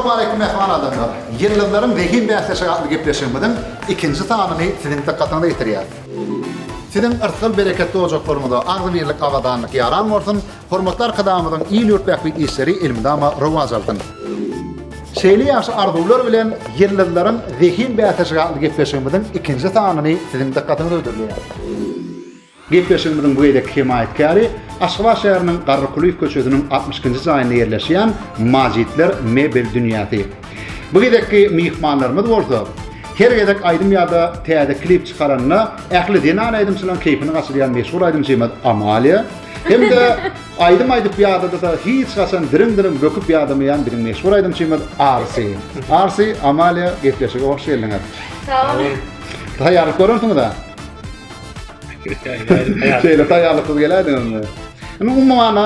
Salowmaleýkim mähriban adamlar! Ýyldyzlaryň zehin bäsleşigi atly gepleşigimiziň ikinji sanyny siziň dykgatyňyza ýetirýäris. Siziň yrsgal-bereketli ojaklaryňyza agzybirlik, abadanlyk ýaran bolsun! Hormatly Arkadagymyzyň il-ýurt bähbitli işleri elmydama rowaç alsyn! Şeýle ýagşy arzuwlar bilen Ýyldyzlaryň zehin bäsleşigi atly gepleşigimiziň ikinji sanyny siziň dykgatyňyza hödürleýäris. Gepleşigimiziň bu gezekki hemaýatkäri Aşgabat şäheriniň Garry Kulyýew köçesiniň 62-nji jaýynda ýerleşýän Majitler mebel dünýäsi. Bu gezekki myhmanlarymyz bolsa, her gezek aýdym ýa-da täze klip çykaranda ähli zenan aýdymçylaryň keýpini gaçyrýan meşhur aýdymçymyz Amalia hem-de aýdym aýdyp ýadadasa hiç haçan diriň-diriň böküp ýadamaýan biziň meşhur aýdymçymyz Arsy. Arsy, Amalia gepleşige hoş geldiňiz. Sag boluň. Taýýarlyk görensiňiz-ä? Şeýle taýýarlyksyz geläýdiňizmi? Indi umuman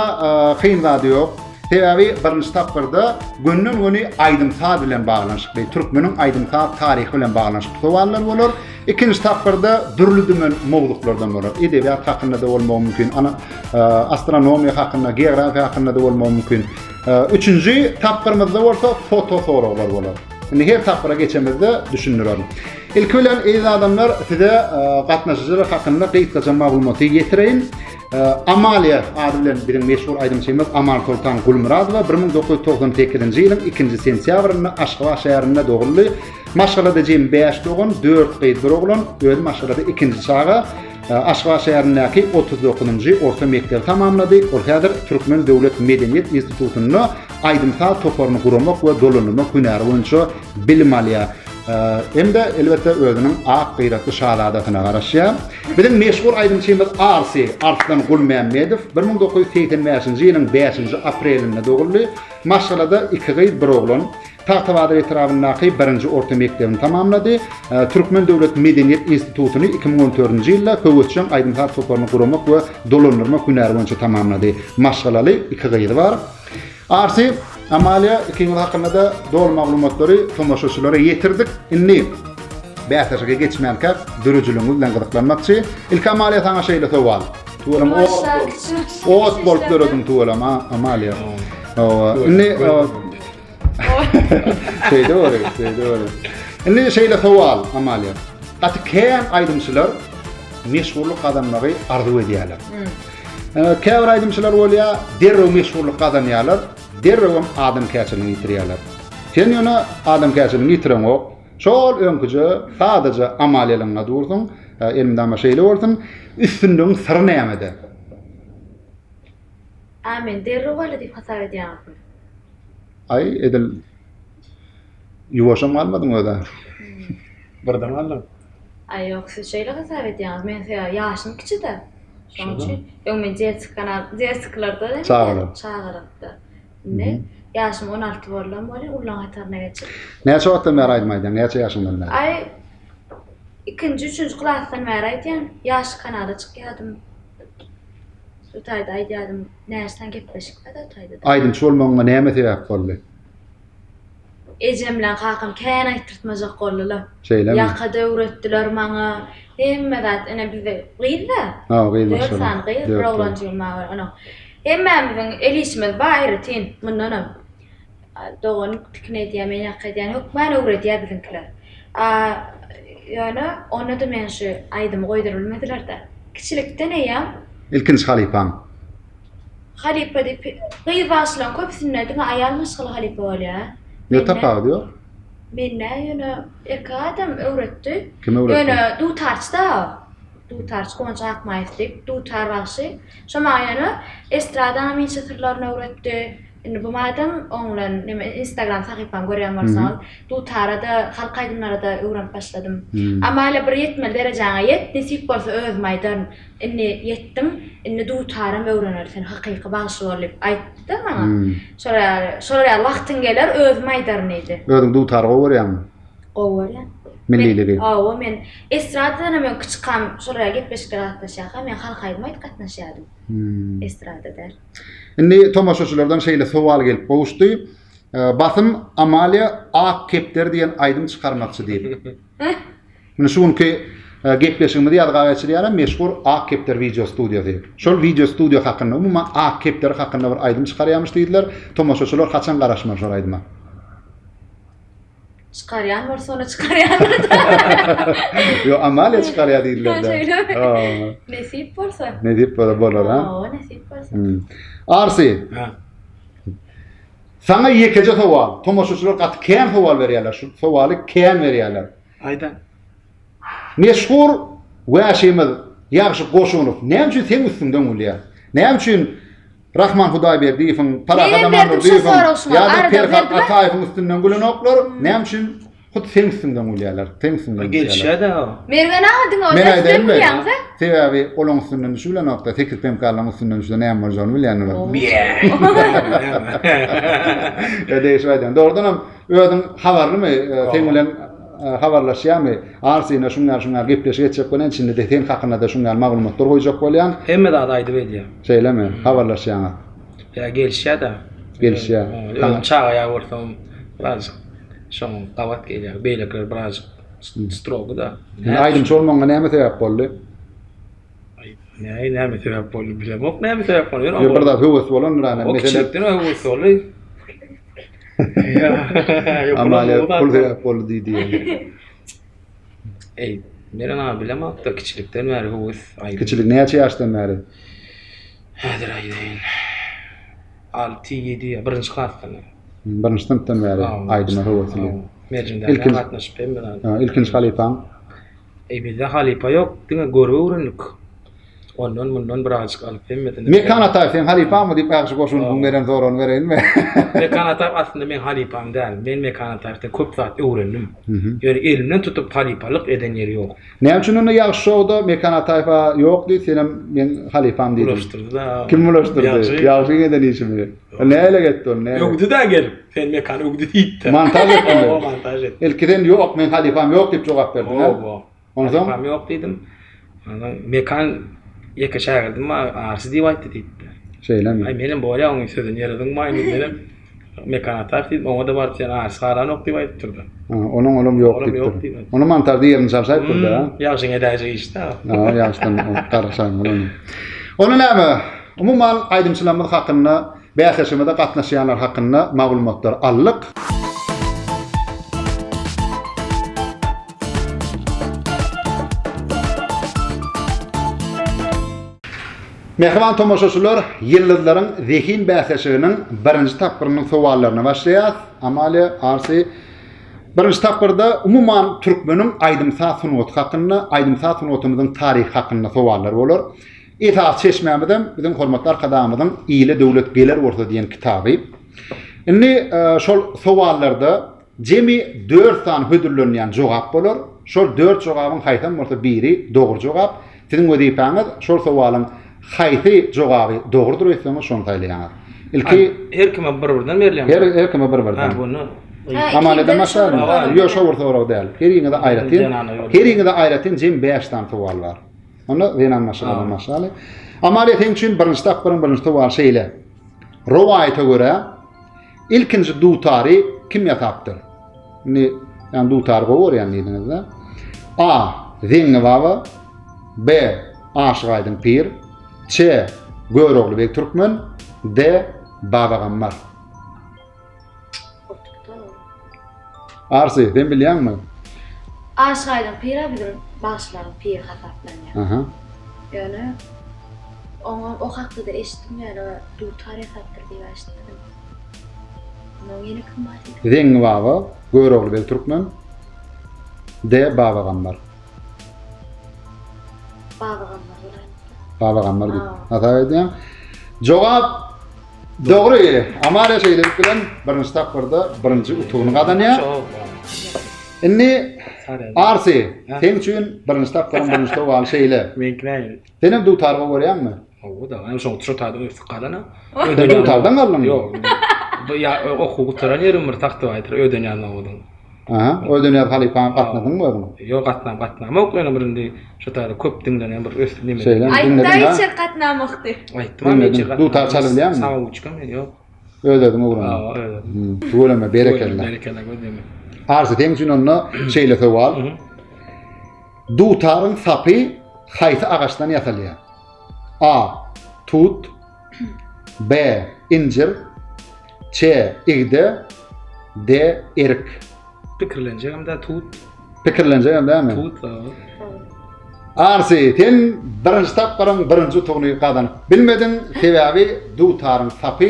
kyn zady ýok. Sebäbi birinji tapgyrda gönden-göni aýdym-saz bilen baglanyşykly, türkmeniň aýdym-saz taryhy bilen baglanyşykly sowallar bolar. Ikinji tapgyrda dürli-dümen mowzuklardan bolar. Edebiýat hakynda-da bolmagy mümkin, ana, astronomiýa hakynda, geografiýa hakynda-da bolmagy mümkin. Üçünji tapgyrymyzda bolsa foto soraglar bolar. Indi her tapgyra geçemizde düşündirerin. Ilki bilen eziz adamlar size gatnaşyjylar hakynda gysgaça maglumaty ýetireýin. Amalia ady bilen biziň meşhur aýdymçymyz Amansoltan Gulmyradowa 1998-nji ýylyň 2-nji sentýabrynda Aşgabat şäherinde doguldy. Maşgalada jemi 5 dogan, 4 gyz, bir oglan, özi maşgalada ikinji çaga. Aşgabat şäherindäki 39-njy orta mekdebi tamamlady. Ol häzir Türkmen döwlet medeniýet institutynda aýdym-saz toparyny guramak we dolandyrmak hünäri boýunça bilim alýar. Hem-de, elbetde, özüniň ak gyratly şazadasyna garaşýar. Biziň meşhur aýdymçymyz Arsy, Arslan Gulmämmedow 1985-nji ýylyň bäşinji aprelinde doguldy. Maşgalada iki gyz, bir oglan. Tagtabazar etrabyndaky birinji orta mekdebini tamamlady. Türkmen döwlet medeniýet institutyny 2014-nji ýylda höwesjeň aýdym-saz toparyny guramak we dolandyrmak hünäri boýunça tamamlady. Maşgalaly, iki gyzy bar. Arsy, Amalia ikiňiz hakynda-da doly maglumatlary tomaşaçylara ýetirdik. Indi bäsleşige geçmänkäk döredijiligiňiz bilen gyzyklanmakçy. Ilki Amalia saňa şeýle sowal. Tüweleme ot, ot bolup dörediň tüweleme Amalia. Hawa. Indi Şeýle bolýar, şeýle bolýar. Indi şeýle sowal Amalia. Gaty kän aýdymçylar meşhurlyk gazanmagy arzuw edýärler. Käbir aýdymçylar bolýar, derrew meşhurlyk gazanýarlar, derrewem adamkärçiligini ýitirýärler. Sen ýöne adamkärçiligiňi ýitireňok. Şol öňküje sadaja Amaliýalygyňa dursuň. Elmydama şeýle bolsun. Üstünligiň syry nämede? A men derrew boldy diýip hasap edýäňizmi? Aý, edil ýuwaşam galmadyň özä. Birden galdyň. Aý ýok, siz şeýle hasap edýäňiz. Men sebäbi ýaşym kiçi-de. Şonuň üçin öň men detski kanal, detskilarda Çagalar. Çagalykda. Indi ýaşym 16 boldam welin ullaň hataryna geçip. Näçe wagtdan bäri aýdym aýdýaň? Näçe ýaşyňdan bäri? Aý, ikinji, üçünji klasdan bäri aýdýan. Ýaş kanala çykýadym. Şu taýda aýdýadym. Näçe sany gepleşik bar o taýda. Aýdymçy bolmagyňa näme sebäp boldy? Ejem bilen kakam kän aýtdyrtmajak boldular. Şeýlemi? Ýaka-da öwretdiler maňa. Hemme zat ine bizde gyz-da. Ha, gyz Dört maşgala. sany gyz, bir Dört oglanjygym bar onuň. Hemmämiziň el işimiz bar aýratyn mundanam. Doganym tikin edýär, men ýaka edýän. Hökman öwredýär biziňkiler. A ýöne onda-da men şu aýdymy goýduryp bilmediler-de. Kiçilikden eýýäm. Ilkinji halypaň. Halypa diýip, gyz bagşylaryň köpüsinde diňe aýal maşgala halypa bolýar. Ýok tapawudy ýok. Mende ýöne erkek adam öwretdi. Kim öwretdi? Ýöne dutarçy-da o. Dutarçy Guwanç Akmaýew diýip, dutar bagşy. Şo maňa ýöne estradaňam inçe syrlaryny öwretdi. Indi bu madam oň bilen neme instagram sahypamy görýän bolsaňyz, dutara-da, halk aýdymlara-da öwrenip başladym. Amalia bir ýetmeli derejäňe ýet, nesip bolsa özüm aýdaryn. Indi ýetdim, indi dutaram öwreneli, sen hakyky bagşy bol diýip aýtdy-da maňa. Şolar ýaly, şolar ýaly wagtyň geler, özüm aýdaryn diýdi. Özüň dutary gowy görýäňmi? Gowy görýän. Milliligi. Hawa, men estradadan hem öň kiçikam şolar ýaly gepleşiklere gatnaşýarkam, men halk aýdym aýdyp gatnaşýardym. Estrada däl. Indi tomaşaçylardan şeýle sowal gelip gowuşdy. Basym Amalia Ak kepderi diýen aýdym çykarmakçy diýip. Indi şu günki gepleşigimizi ýazga geçirýänem meşhur Ak kepderi wideo studiýasy. Şol wideo studiýa hakynda, umuman Ak kepderi hakynda bir aýdym çykarýarmyş diýdiler. Tomaşaçylar haçan garaşmaly şol aýdyma? Çykarýan bolsa ony çykarýandyr-da. Ýok, Amalia çykarýar diýdiler-de. Şeýlemi? Nesip bolsa. Nesip bolsa bolar, ha? Hawa, nesip bolsa. Arsy. Ha. Saňa ýekeje sowal. Tomaşaçylar gaty kän sowal berýärler. Şu sowaly kän berýärler. Aýda. Meşhur wäşimiz Ýagşy Goşunow näme üçin seň üstüňden gülýär? Näme üçin Rahman Hudaýberdiýewiň, Parahat Menem berdim şu Amandurdyýewiň soragy şuňa. ýa-da Arada Perhat berdime? Ataýewiň üstünden gülenoklar? Näme üçin hut seň üstüňden gülýärler? Seň üstüňden düşýärler. Gelişýär-dä o. Mergen aga diňe o Men üstünden aýdaýynmy? gülýäňiz-ä? Sebäbi olaň üstünden düşübilenokda, 8 PMK-laryň üstünden düşse näme boljagyny bilýänler. Ýa degişip aýdýan. Dogrudanam özüň habarlymy? Seň bilen habarlaşýarmy? Arsine şuň ýaly şuň ýaly gepleşik etjek bolýan, içinde-de sen hakynda-da şuň ýaly maglumatlar goýjak bolýan. Hemme zady aýdyp edýär. Şeýlemi? Habarlaşýaňyz. Ýa gelişýär-dä. Gelişýär. Özüm çaga ýaly bolsam birazjyk şoňa gabat gelýär. Beýlekiler birazjyk strogy-da. Indi aýdymçy bolmagyňa näme sebäp boldy? Näme näme sebäp boldy bilemok näme sebäp boldy. Ýa bir zat höwes bolandyr ana. O kiçilikden höwes boldy. Amalia pul sebäp boldy diýdi. Eý, men ana bilemok-da kiçilikden bäri höwes aýdym. Kiçilik näçe ýaşdan bäri? Häzir aýdaýyn. 6, 7 ýa birinji klasdan. Birinji synpdan bäri aýdyma höwesli. Merjenden gatnaşyp hemme zat. Ilkinji halypaň? Eý bizde halypa ýok, diňe görüp öwrendik. Ondan mundan birazjyk alyp hemmesini. Mekan Ataýew seň halypaňmy diýip Ýagşy Goşunowyň beren soragyny bereýinmi? Mekan Ataýew aslynda meň halypam däl. Men Mekan Ataýewden köp zat öwrendim. Ýöne elimden tutup halypalyk eden ýeri ýok. Näme üçin onda Ýagşy şowda Mekan Ataýewa ýok diý, senem meň halypam diýdiň. Bulaşdyrdy-da. Kim bulaşdyrdy? Ýagşy. Ýagşyň eden işimi? Näle etdi ony? Näle? Öwdi-dä gelip. Sen Mekan öwdi diýipdi. Montaž etdiňmi? Hawa, montaž etdim. Ilki sen ýok, meň halypam ýok diýip jogap berdiň, hä? Hawa. Onsoň? Halypam ýok diýdim. Onsoň Mekan ýeke şägirdim bar, Arsy diýip aýtdy diýipdi. Şeýlemi? Aý, menem bolýa onuň sözüni ýere zyňmaýyn diýip, menem Mekan Ataýew diýdim, oňa-da baryp sen Arsy halanok diýip aýdypdyr-da. Ha, onuň olam ýok Olam ýok diýipdir. diýip. Ony montažda ýerini çalşaýypdyr-da. Ýagşyň edäýjek işdi-dä. Ha, ýagşydan gargyşaýyn bolany. Onda näme? Umuman aýdymçylarymyz hakynda Bäsleşigimize gatnaşýanlar hakynda maglumatlar aldyk. Mähriban tomaşaçylar, Ýyldyzlaryň zehin bäsleşiginiň birinji tapgyrynyň sowallaryna başlaýarys. Amalia, Arsy, birinji tapgyrda umuman türkmeniň aýdym-saz sungaty hakynda, aýdym-saz sungatymyzyň taryhy hakynda sowallar bolar. Esasy çeşmämizem biziň hormatly Arkadagymyzyň Ile döwlet geler bolsa diýen kitaby. Indi şol sowallarda jemi dört sany hödürlenýän jogap bolar. Şol dört jogabyň haýsam bolsa biri dogry jogap. Siziň wezipäňiz şol sowalyň haýsy jogaby dogrudyr öýtseňiz şony saýlaýaňyz. Ilki Her kime bir-birden berilýärmi? Her her kime bir-birden. Ha, bunu Amaleden başlaýarmy? Ýok, şo bir sorag däl. Heriňize aýratyn, heriňize aýratyn jemi bäş sany sowal bar. Onda zenan maşgaladan başlaly. Amalia seň üçin birinji tapgyryň birinji sowaly şeýle. Rowaýata görä ilkinji dutary kim ýasapdyr? Indi ýani dutary gowy görýän diýdiňiz-de. A. Zeňňi baba B. Aşyk Aýdyň pir C. Görogly beg türkmen D. Baba Gammar. Arsy, sen bilýäňmi? Aşyk Aýdyň pir-ä biziň bagşylaryň piri hasaplanýar. Aha. Ýöne oňa o hakda-da eşitdim ýöne dutar ýasapdyr diýip eşitdim. Ondan ýene kim bar diýdiň? Zeňňi baba, Görogly beg türkmen, D. Baba Gammar. Baba Gammar bolaýmasa. Baba Gammar diýip hasap edýän. Jogap Dogry, Amalia şeýlelik bilen birinji tapgyrda birinji utugyny gazanýar. Indi Arsi, seň üçin birinji tapgyryň birinji sowaly şeýle. Meňki nähili? Sen hem dutar gowy görýäňmi? Hawa da, men şoň şu taýdan ösüp galana. Sen dutardan galdyňmy? Ýok. Bu ýa okuw gutaran ýerim bir Tagtabaýdyr, öýden ýanyna bolduň. Aha, Ödenýaz halypaňa gatnadyňmy özüň? Ýok, gatnam, gatnamok, ýöne bir indi şu taýda köp diňlenen bir ösdi neme. Şeýlemi? Aýtda Diňlediň-ä? içer gatnamokdy. Aýtdym, men Diňlediň. içer gatnamok. Dutar çalybilýäňmi? Samouçka men, ýok. Öz-özüň öwrendiň. Hawa, öz-özüm. Hmm, Tüweleme, berekella. Berekella, göz degme. Arsy, seň üçin onda şeýle sowal. Dutaryň sapy haýsy agaçdan ýasalýar? A. Tut B. Injir C. Igde D. Erik. Pikirlenjegem däl tut. Pikirlenjegem dälmi? Tut sag bol. Arsi, sen birinji tapgyryň birinji utugyny gazanyp bilmediň, sebäbi dutaryň sapy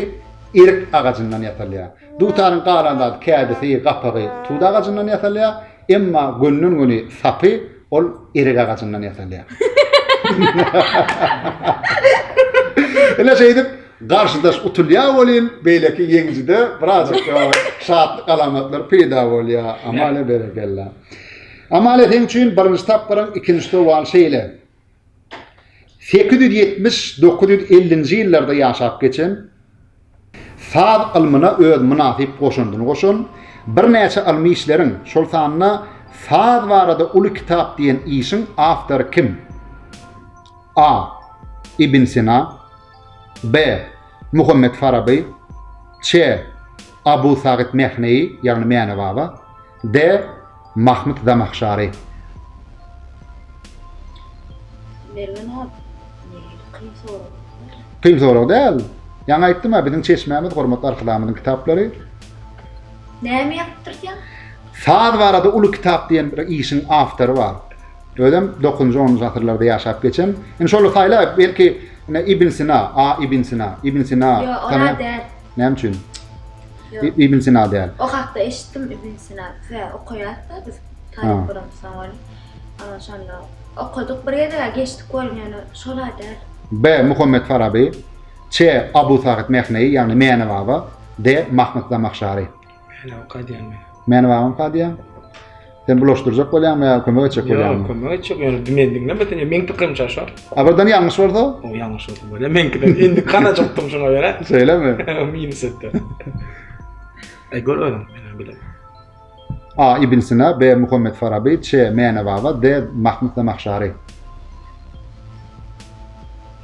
erik agajyndan ýasalýar. Dutaryň galan zady kädisi, gapagy tut agajyndan ýasalýar, emma gönden-göni sapy ol erik agajyndan ýasalýar. Ine şeýdip garşydaş utulýar welin, beýleki ýeňijide birazajyk şatlyk alamatlary peýda bolýar. Amalia berekella. Amalia seň üçin birinji tapgyryň ikinji sowaly şeýle. 870, 950-nji ýyllarda ýaşap geçen, saz ylmyna öz mynasyp goşandyny goşan, birnäçe ylmy işleriň, şol sanda Saz barada uly kitap diýen işiň awtory kim? A. Ibn Sina B. Muhammet Faraby Ç. Abu Sagyt Mehneýi, ýagny Mäne baba D. Mahmyt Zamahşary. Mergen abi, nähili kyn sorag. Kyn sorag däl. Ýaňy aýtdym-a, biziň çeşmämiz hormatly Arkadagymyzyň kitaplary. Näme ýazypdyrýaň? Saz barada uly kitap diýen bir işiň awtory bar. Özem dokuzynjy, onunjy asyrlarda ýaşap geçen. Indi şol saýla, belki ine Ibn Sina, A. Ibn Sina, Ibn Sina. Ýok, ol-a däl. Näme üçin? Ýok. Ibn Sina däl. O hakda eşitdim Ibn Sina. Sebäbi okaýarys-da biz talyp bolamyzsoň ony. Ana şonda okadyk bir gezeg-ä geçdik welin ýöne şol-a däl. B. Muhammet Faraby. Ç. Abu Sagyt Mehneýi, ýagny Mäne baba. D. Mahmyt Zamahşary. Mäne baba diýýän men. Mäne babam ka diýýän? Sen bulaşdyrjak bolýaňmy ýa kömek etjek bolýaňmy? Ýok, kömek etjek, ýöne men diňlemedim, meň pikirimçe şo. A birden ýalňyş bolsa? O ýalňyş bolsa bolýar, meňkiden indi kanajykdym şuňa görä. Şeýlemi? Minus etdi. Aý gör özüň, men bilemok. A. Ibn Sina, B. Muhammet Faraby, Ç. Mäne baba, D. Mahmyt Zamahşary.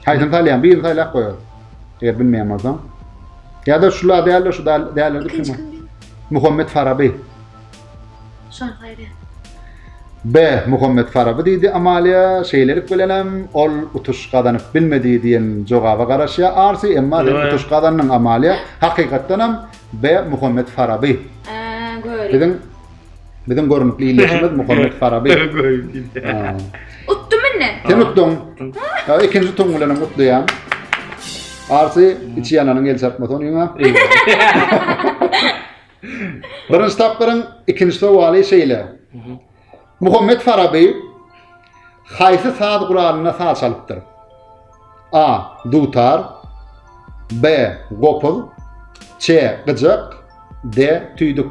Haýsyny saýlaýaň? Birini saýlap goýar. Eger bilmeýän bolsaň. Ýa-da şula däl-de, şu däl-de Ikinji kim diýdi? Muhammet Faraby. Şony saýlaýan. B. Muhammet Faraby diýdi Amalia. Şeýlelik bilenem ol utuş gazanyp bilmedi diýen jogaba garaşýar Arsi. Emma sen utuş gazandyň Amalia. Hakykatdanam B. Muhammet Faraby. Biziň biziň görnükli ildeşimiz Muhammet Faraby. Utdum indi. Sen utduň. Ikinji tuň bilen hem utlaýan. Arsi içi ýananyň el çarpmasy onuň. Birinji tapgyryň ikinji sowaly şeýle. Muhammet Faraby haýsy saz guralynda saz çalypdyr? A. Dutar B. Gopuz Ç. Gyjak D. Tüýdük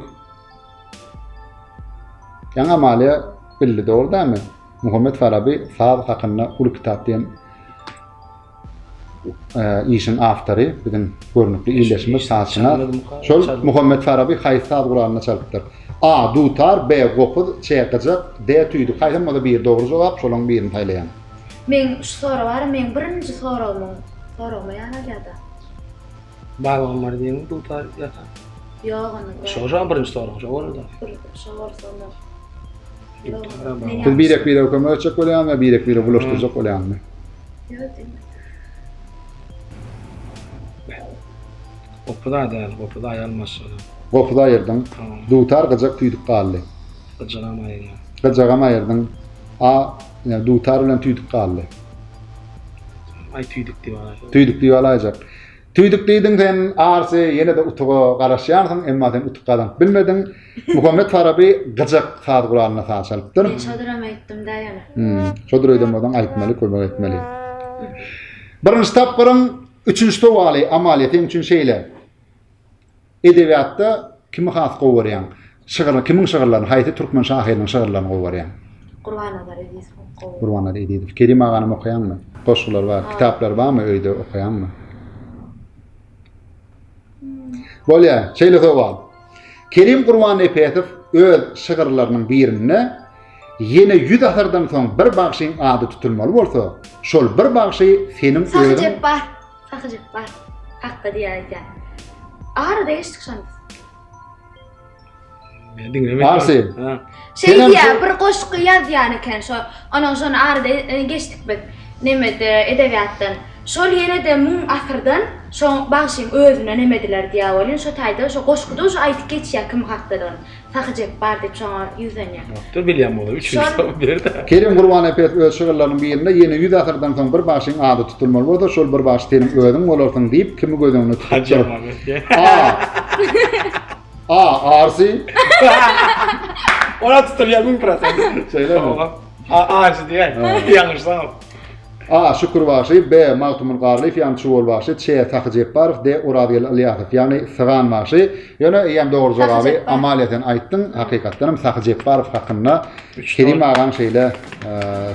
Ýaňy Amalia bildi, dogry dälmi? Muhammet Faraby saz hakynda uly kitap diýen işiň awtory, biziň görnükli ildeşimiz sazşynas. Şol Muhammet Faraby haýsy saz guralynda çalypdyr? A. Dutar B. Gopuz C. Gyjak D. Tüýdük Haýsam bolsa biri dogry jogap, şolaryň birini saýlaýaň. Meň şu sorag bar, meň birinji soragymyň soragyma ýan alýada. Babam bar diýeňmi dutar ýasan? Ýok ony. Şo şo birinji sorag şo boldy. Şo bolsa onda. Biz birek birege kömek etjek bolýarmy ýa birek birege bulaşdyrjak bolýarmy? Ýok diýme. Gopuz däl, gopuz aýalmaşyna. Gopuz aýyrdyň. Dutar gyjak tüýdük galdy. Gyjagam aýyrýan. Gyjagam aýyrdyň. A ýa dutar bilen tüýdük galdy. Aý tüýdük diýip alaýjak. Tüýdük diýip alaýjak. Tüýdük diýdiň sen, Arsy, ýene-de utuga garaşýansyň, emma sen utuk gazanyp bilmediň. Muhammet Faraby gyjak saz guralynda saz çalypdyr. Men şoduram aýtdym-da ýöne. Hmm, şodur öýden bolsaň aýtmaly, kömek etmeli. Birinji tapgyryň üçünji sowaly, Amalia, seň üçin şeýle. Edebiýatda kimi has gowy görýäň? Şygyr, kimiň şygyrlaryny, haýsy türkmen şahyrynyň şygyrlaryny gowy görýäň? Gurbannazar Ezizow gowy. Gurbannazar Ezizow. Kerim aganam okaýaňmy? Goşgulary bar, kitaplary barmy öýde okaýaňmy? Bolýar, şeýle sowal. Kerim Gurbannepesow öz şygyrlarynyň birinde ýene 100 asyrdan soň bir bagşyň ady tutulmaly bolsa, şol bir bagşy seniň Sahy özüň Jepbar. Sahy Jepbar hakda diýýär aýdýar. Arada geçdik şony biz. Men diňlemedim. Arsi. Ha. Şey Senem diýýär, şu- bir goşgy ýazýan eken şo. Onuň şony arada e, geçdik biz. Nemede edebiýatdan. Şol ýene-de müň asyrdan şo bagşyň özüne nemediler diýýär welin şo taýda şo goşguda şu aýdyp geçýär kim hakdadygyny. Sahy Jepbar diýip şoňa ýüzlenýär. Ýokdur bilýän bolsa üçünji sowal ber-de. Kerim Gurbanepes öz şygyrlarynyň birinde ýene ýüz asyrdan soň bir bagşyň ady tutulmaly bolsa şol bir bagşy seniň özüň bolarsyň diýip kimi göz öňünde tutupdyr? A. A. Arsy. Ona tutulýar 1000%. Şeýlemi? A. Arsy diýen. Ýalňyşsam. A. Şükür bagşy, B. Magtymguly Garlyýew, ýagny Çuwal bagşy, Ç. Sahy Jepbarow, D. Orazgeldi Ylýasow, ýagny Sygan bagşy. Ýöne eýýäm dogry jogaby Amalia sen aýtdyň. Hakykatdan hem Sahy Jepbarow hakynda Kerim agaň şeýle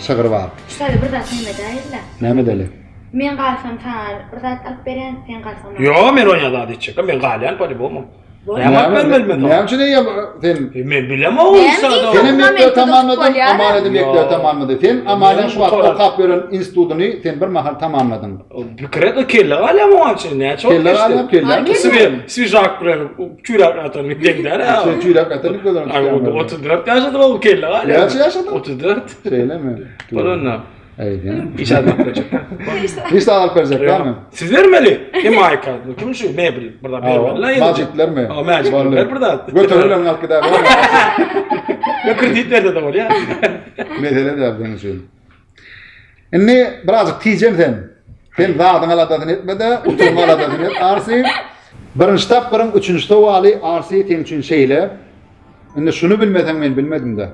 şygry bar. Şu taýda bir zat neme edäýeli-le. Näme edeli? Men galsam saňa bir zat alyp berýän, sen galsaň maňa. Ýok, men oňa zat etjek. Men galýan po-lýubomu. Näme alyp bermeli men Näme üçin eýýäm sen? E, men bilemok o işi. Sen hem mekdebi tamamladyň, Amalia-da mekdebi tamamlady. Sen Amaliaň şu wagt okap ýören institutyny sen bir mahal tamamladyň. Pikir et, kelle galýar oňa üçin. Näçe wagt Kelle galýar, kelle. Swi, swižak bilen çüýräp ýatan deň däl. Sen çüýräp ýatan göz öňüne tutýaň. 34 ýaşady ol kelle galýar. Näçe ýaşady? 34. Şeýlemi? Bolanda. Iş alyp berjek. Iş alyp berjek dälmi? Siz bermeli. Emaýka. Kim şu mebel bir zat bermeli. Majitlermi? Ha, majitler ber bir zat. Götürürler alyp gider. Ýa kredit berse de bolýar. Mesele däl seň üçin. Indi birazjyk tijen sen. Sen zadyň aladasyny etme-de, utugyň aladasyny et, Arsi. Birinji tapgyryň üçünji sowaly Arsi seň üçin şeýle. Indi şuny bilmeseň men bilmedim-de.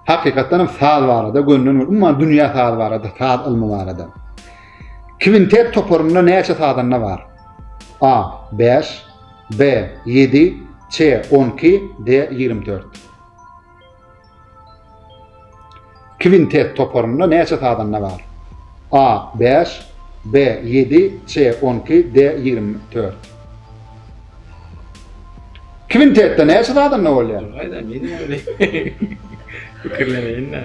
Hakykatdan hem saz barada gönden göni, umuman dünýä sazy barada, saz ylmy barada. Kwintet toparynda näçe sazanda bar? A. 5 B. 7 C. 12 D. 24 Kwintet toparynda näçe sazanda bar? A. 5 B. 7 C. 12 D. 24 Kwintetde näçe zadanda bolýar? Aýda men ýaly. Pikirlemeýin-dä.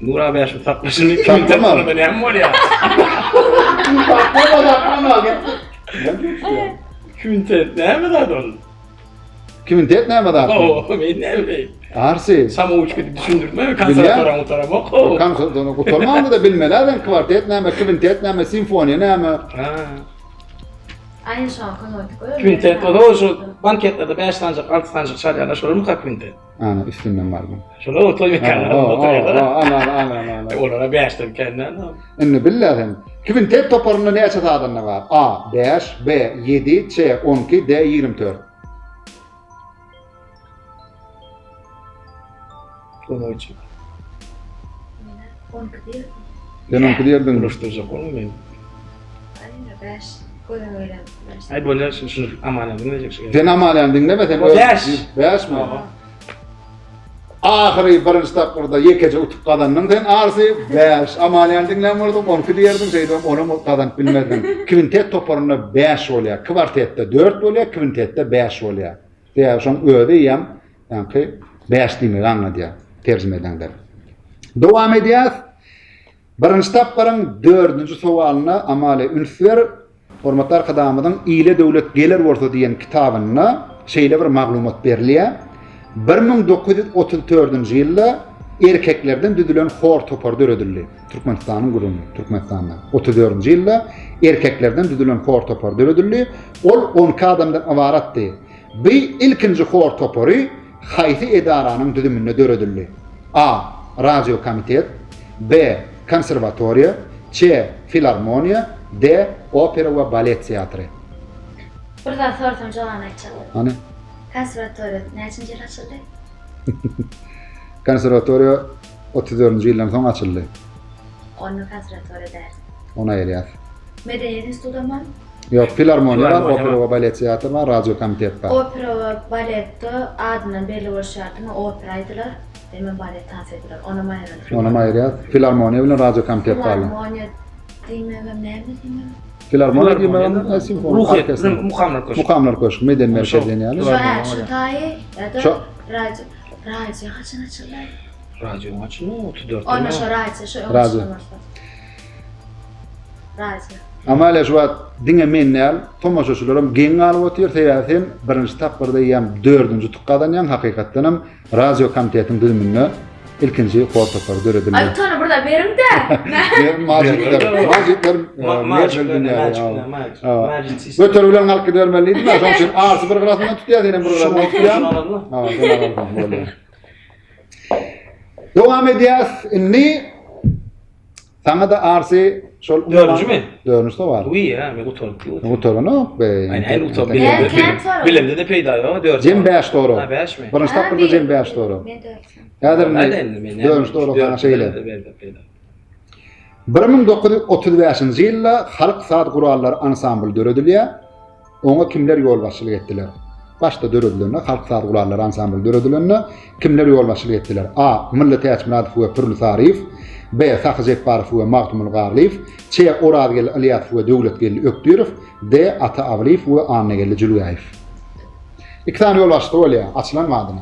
Nura bäşim sakla şuny. Kwintet bolanda näme bolýar? Saklama, saklama. Kwintet näme zat ol? Kwintet näme zat? Oo, men näme bileýin. Arsi. Samouçka diýip düşündirme, konserwatoriýany gutaramok. Konserwatoriýany gutarmaňda da bilmeli sen kwartet näme, kwintet näme, simfoniýa näme. Ha. Aýna şoňa kömek etdik. Kwintet o şu banketlerde 5 sanjak, 6 sanjak çalýarlar, şolarmy kwintet? Ana üstünden bardyň. Şolar otoý mekanlarda oturýarlar. Ana, ana, ana, ana. Olara 5-den kän Indi bilýär sen. Kwintet toparynda näçe sazanda bar? A, 5, B, 7, C, 12, D, 24. Kömek üçin. 12 diýerdim. Sen 12 diýerdiň. Ulaşdyrjak bolma meni. Aýna 5 gözüme gelen. Aý bolýar şuny şuny Amaliýany diňlejek şu. Sen Amaliýany diňleme sen öz. 5. 5 mi? Ahyry birinji tapgyrda ýekeje utuk gazandyň sen Arsy 5. Amaliýany diňlän bolsaň 12 diýerdiň şeýdibem onam gazanyp bilmezdiň. Kwintet toparynda 5 bolýar. Kwartetde 4 bolýar, kwintetde 5 bolýar. Sebäbi şoň özi eýýäm ýaňky 5 diýmegi aňladýar terjime edeňde. Dowam edýäs. Birinji tapgyryň dördünji sowalyna Amalia üns ber. Hormatly Arkadagymyzyň Ile döwlet geler bolsa diýen kitabynda şeýle bir maglumat berilýär. 1934-nji ýylda erkeklerden düzülen hor topary döredildi. Türkmenistanyň gürrüňi, Türkmenistanda. 34-nji ýylda erkeklerden düzülen hor topary döredildi. Ol 12 adamdan ybaratdy. Bu ilkinji hor topary haýsy edaranyň düzüminde döredildi? A. Radiokomitet B. Konserwatoriýa C. Filarmoniýa D. Opera we balet teatry. Bir zat sorsam jogabyny aýtjak. Hany? Konserwatoriýa näçinji ýyl açyldy? Konserwatoriýa 34-nji ýyldan soň açyldy. Onda konserwatoriýa däl. Ony aýyrýas. Medeniýet institutam barmy? Ýok, filarmoniýa bar, opera we balet teatry bar, radio komitet bar. Opera we baletde adyndan belli bolşy ýaly diňe opera aýdylar, hemem balet tans ediler. Onam aýyraly. Onam aýyrýas. Filarmoniýa bilen radio komitet galdy. Filarmoniýa diýmegem näme diýmegem? Filarmoniýa diýmegem simfonik orkestr. Mukamlar köşgi. Mukamlar köşgi, medeni merkez diýen ýaly. Şo, şu taýy ýa-da radio, radio haçan açyldy? Radio açyldy 34. Onda şo radio, şo öň açylan bolsa. Radio. Amalia şu wagt diňe men däl, tomaşaçylaram geň galyp otyr, sebäbi sen birinji tapgyrda eýýäm dördünji utuk gazanýaň, hakykatdanam radio komitetiň düzüminde ilkinji hor topary döredildi. Aý utana bir. bir zat beriň-de. Majitler, majitler, majit. Göter bilen galyp gidermeli diýdim. Şonuň üçin Arsy bir gyrasyndan tutýar, senem bir gyrasyndan tutýaň. Ha, sen alarsyň, bolýar. Dowam edýäs. Indi Saňa-da Arsy şol Dördünjimi? Dördünji sowal. Wiý, ha, men gutaryp diýip. Gutaranok be. Aý, näme gutaryp Bilemde- Kän Bilemde-de peýda ýok, dört. Jem 5 dogry. Ha, 5 mi? Birinji tapgyrda jem 5 dogry. Men dört. Häzir indi dördünji dogry saňa şeýle. 1935-nji ýylda Halk saz gurallary ansambly döredilýär. Oňa kimler ýolbaşçylyk etdiler? Başda döredilende Halk saz gurallary ansambly döredilende kimler ýolbaşçylyk etdiler? A. Mylly Täçmyradow we Pürli Saryýew B. Sahy Jepbarow we Magtymguly Garlyýew C. Orazgeldi Ylýasow we Döwletgeldi Ökdirow D. Ata Abylyýew we Annageldi Jülgäýew Iki sany ýolbaşçysy bolýar, açylan badyna.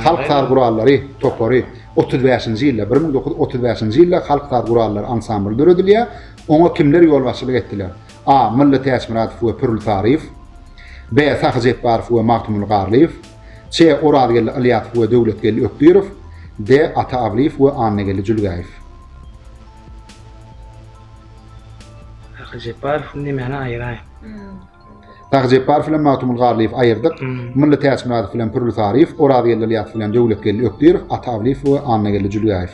Halk saz gurallary topary 35-nji ýylda, 1935-nji ýylda Halk saz gurallary ansambly döredilýär. Oňa kimler ýolbaşçylyk etdiler? A. Mylly Täçmyradow we Pürli Saryýew B. Sahy Jepbarow we Magtymguly Garlyýew C. Orazgeldi Ylýasow we Döwletgeldi Ökdirow D. Ata Abylyýew we Annageldi Jülgäýew. Sahy Jepbarow nemäni aýyraý? Sahy Jepbarow bilen Magtymguly Garlyýew aýyrdyk. Mylly Täçmyradow bilen Pürli Saryýew, Orazgeldi Ylýasow bilen Döwletgeldi Ökdirow, Ata Abylyýew we Annageldi Jülgäýew.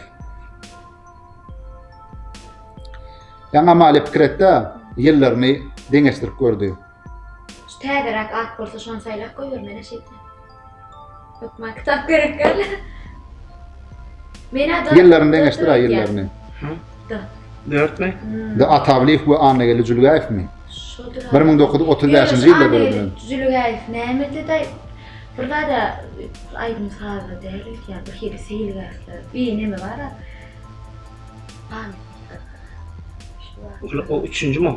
Ýaňy Amalia pikir etdi, ýyllaryny deňeşdirip gördi. Şu täzeräk at bolsa şony saýlap goýber menä şeýtýän. Hökman kitap gerek däl. Menä dört. Ýyllaryny deňeşdir-ä ýyllaryny. D. Dörtmi? D. Atabliýew we Annageldi Jülgäýewmi? Şodur. 1935-nji ýylda döredilen. Jülgäýew nämede-de bir zada aýdym sazda däl öýdýän bir hili seýilgähde bir neme bar-a. O üçünji mi?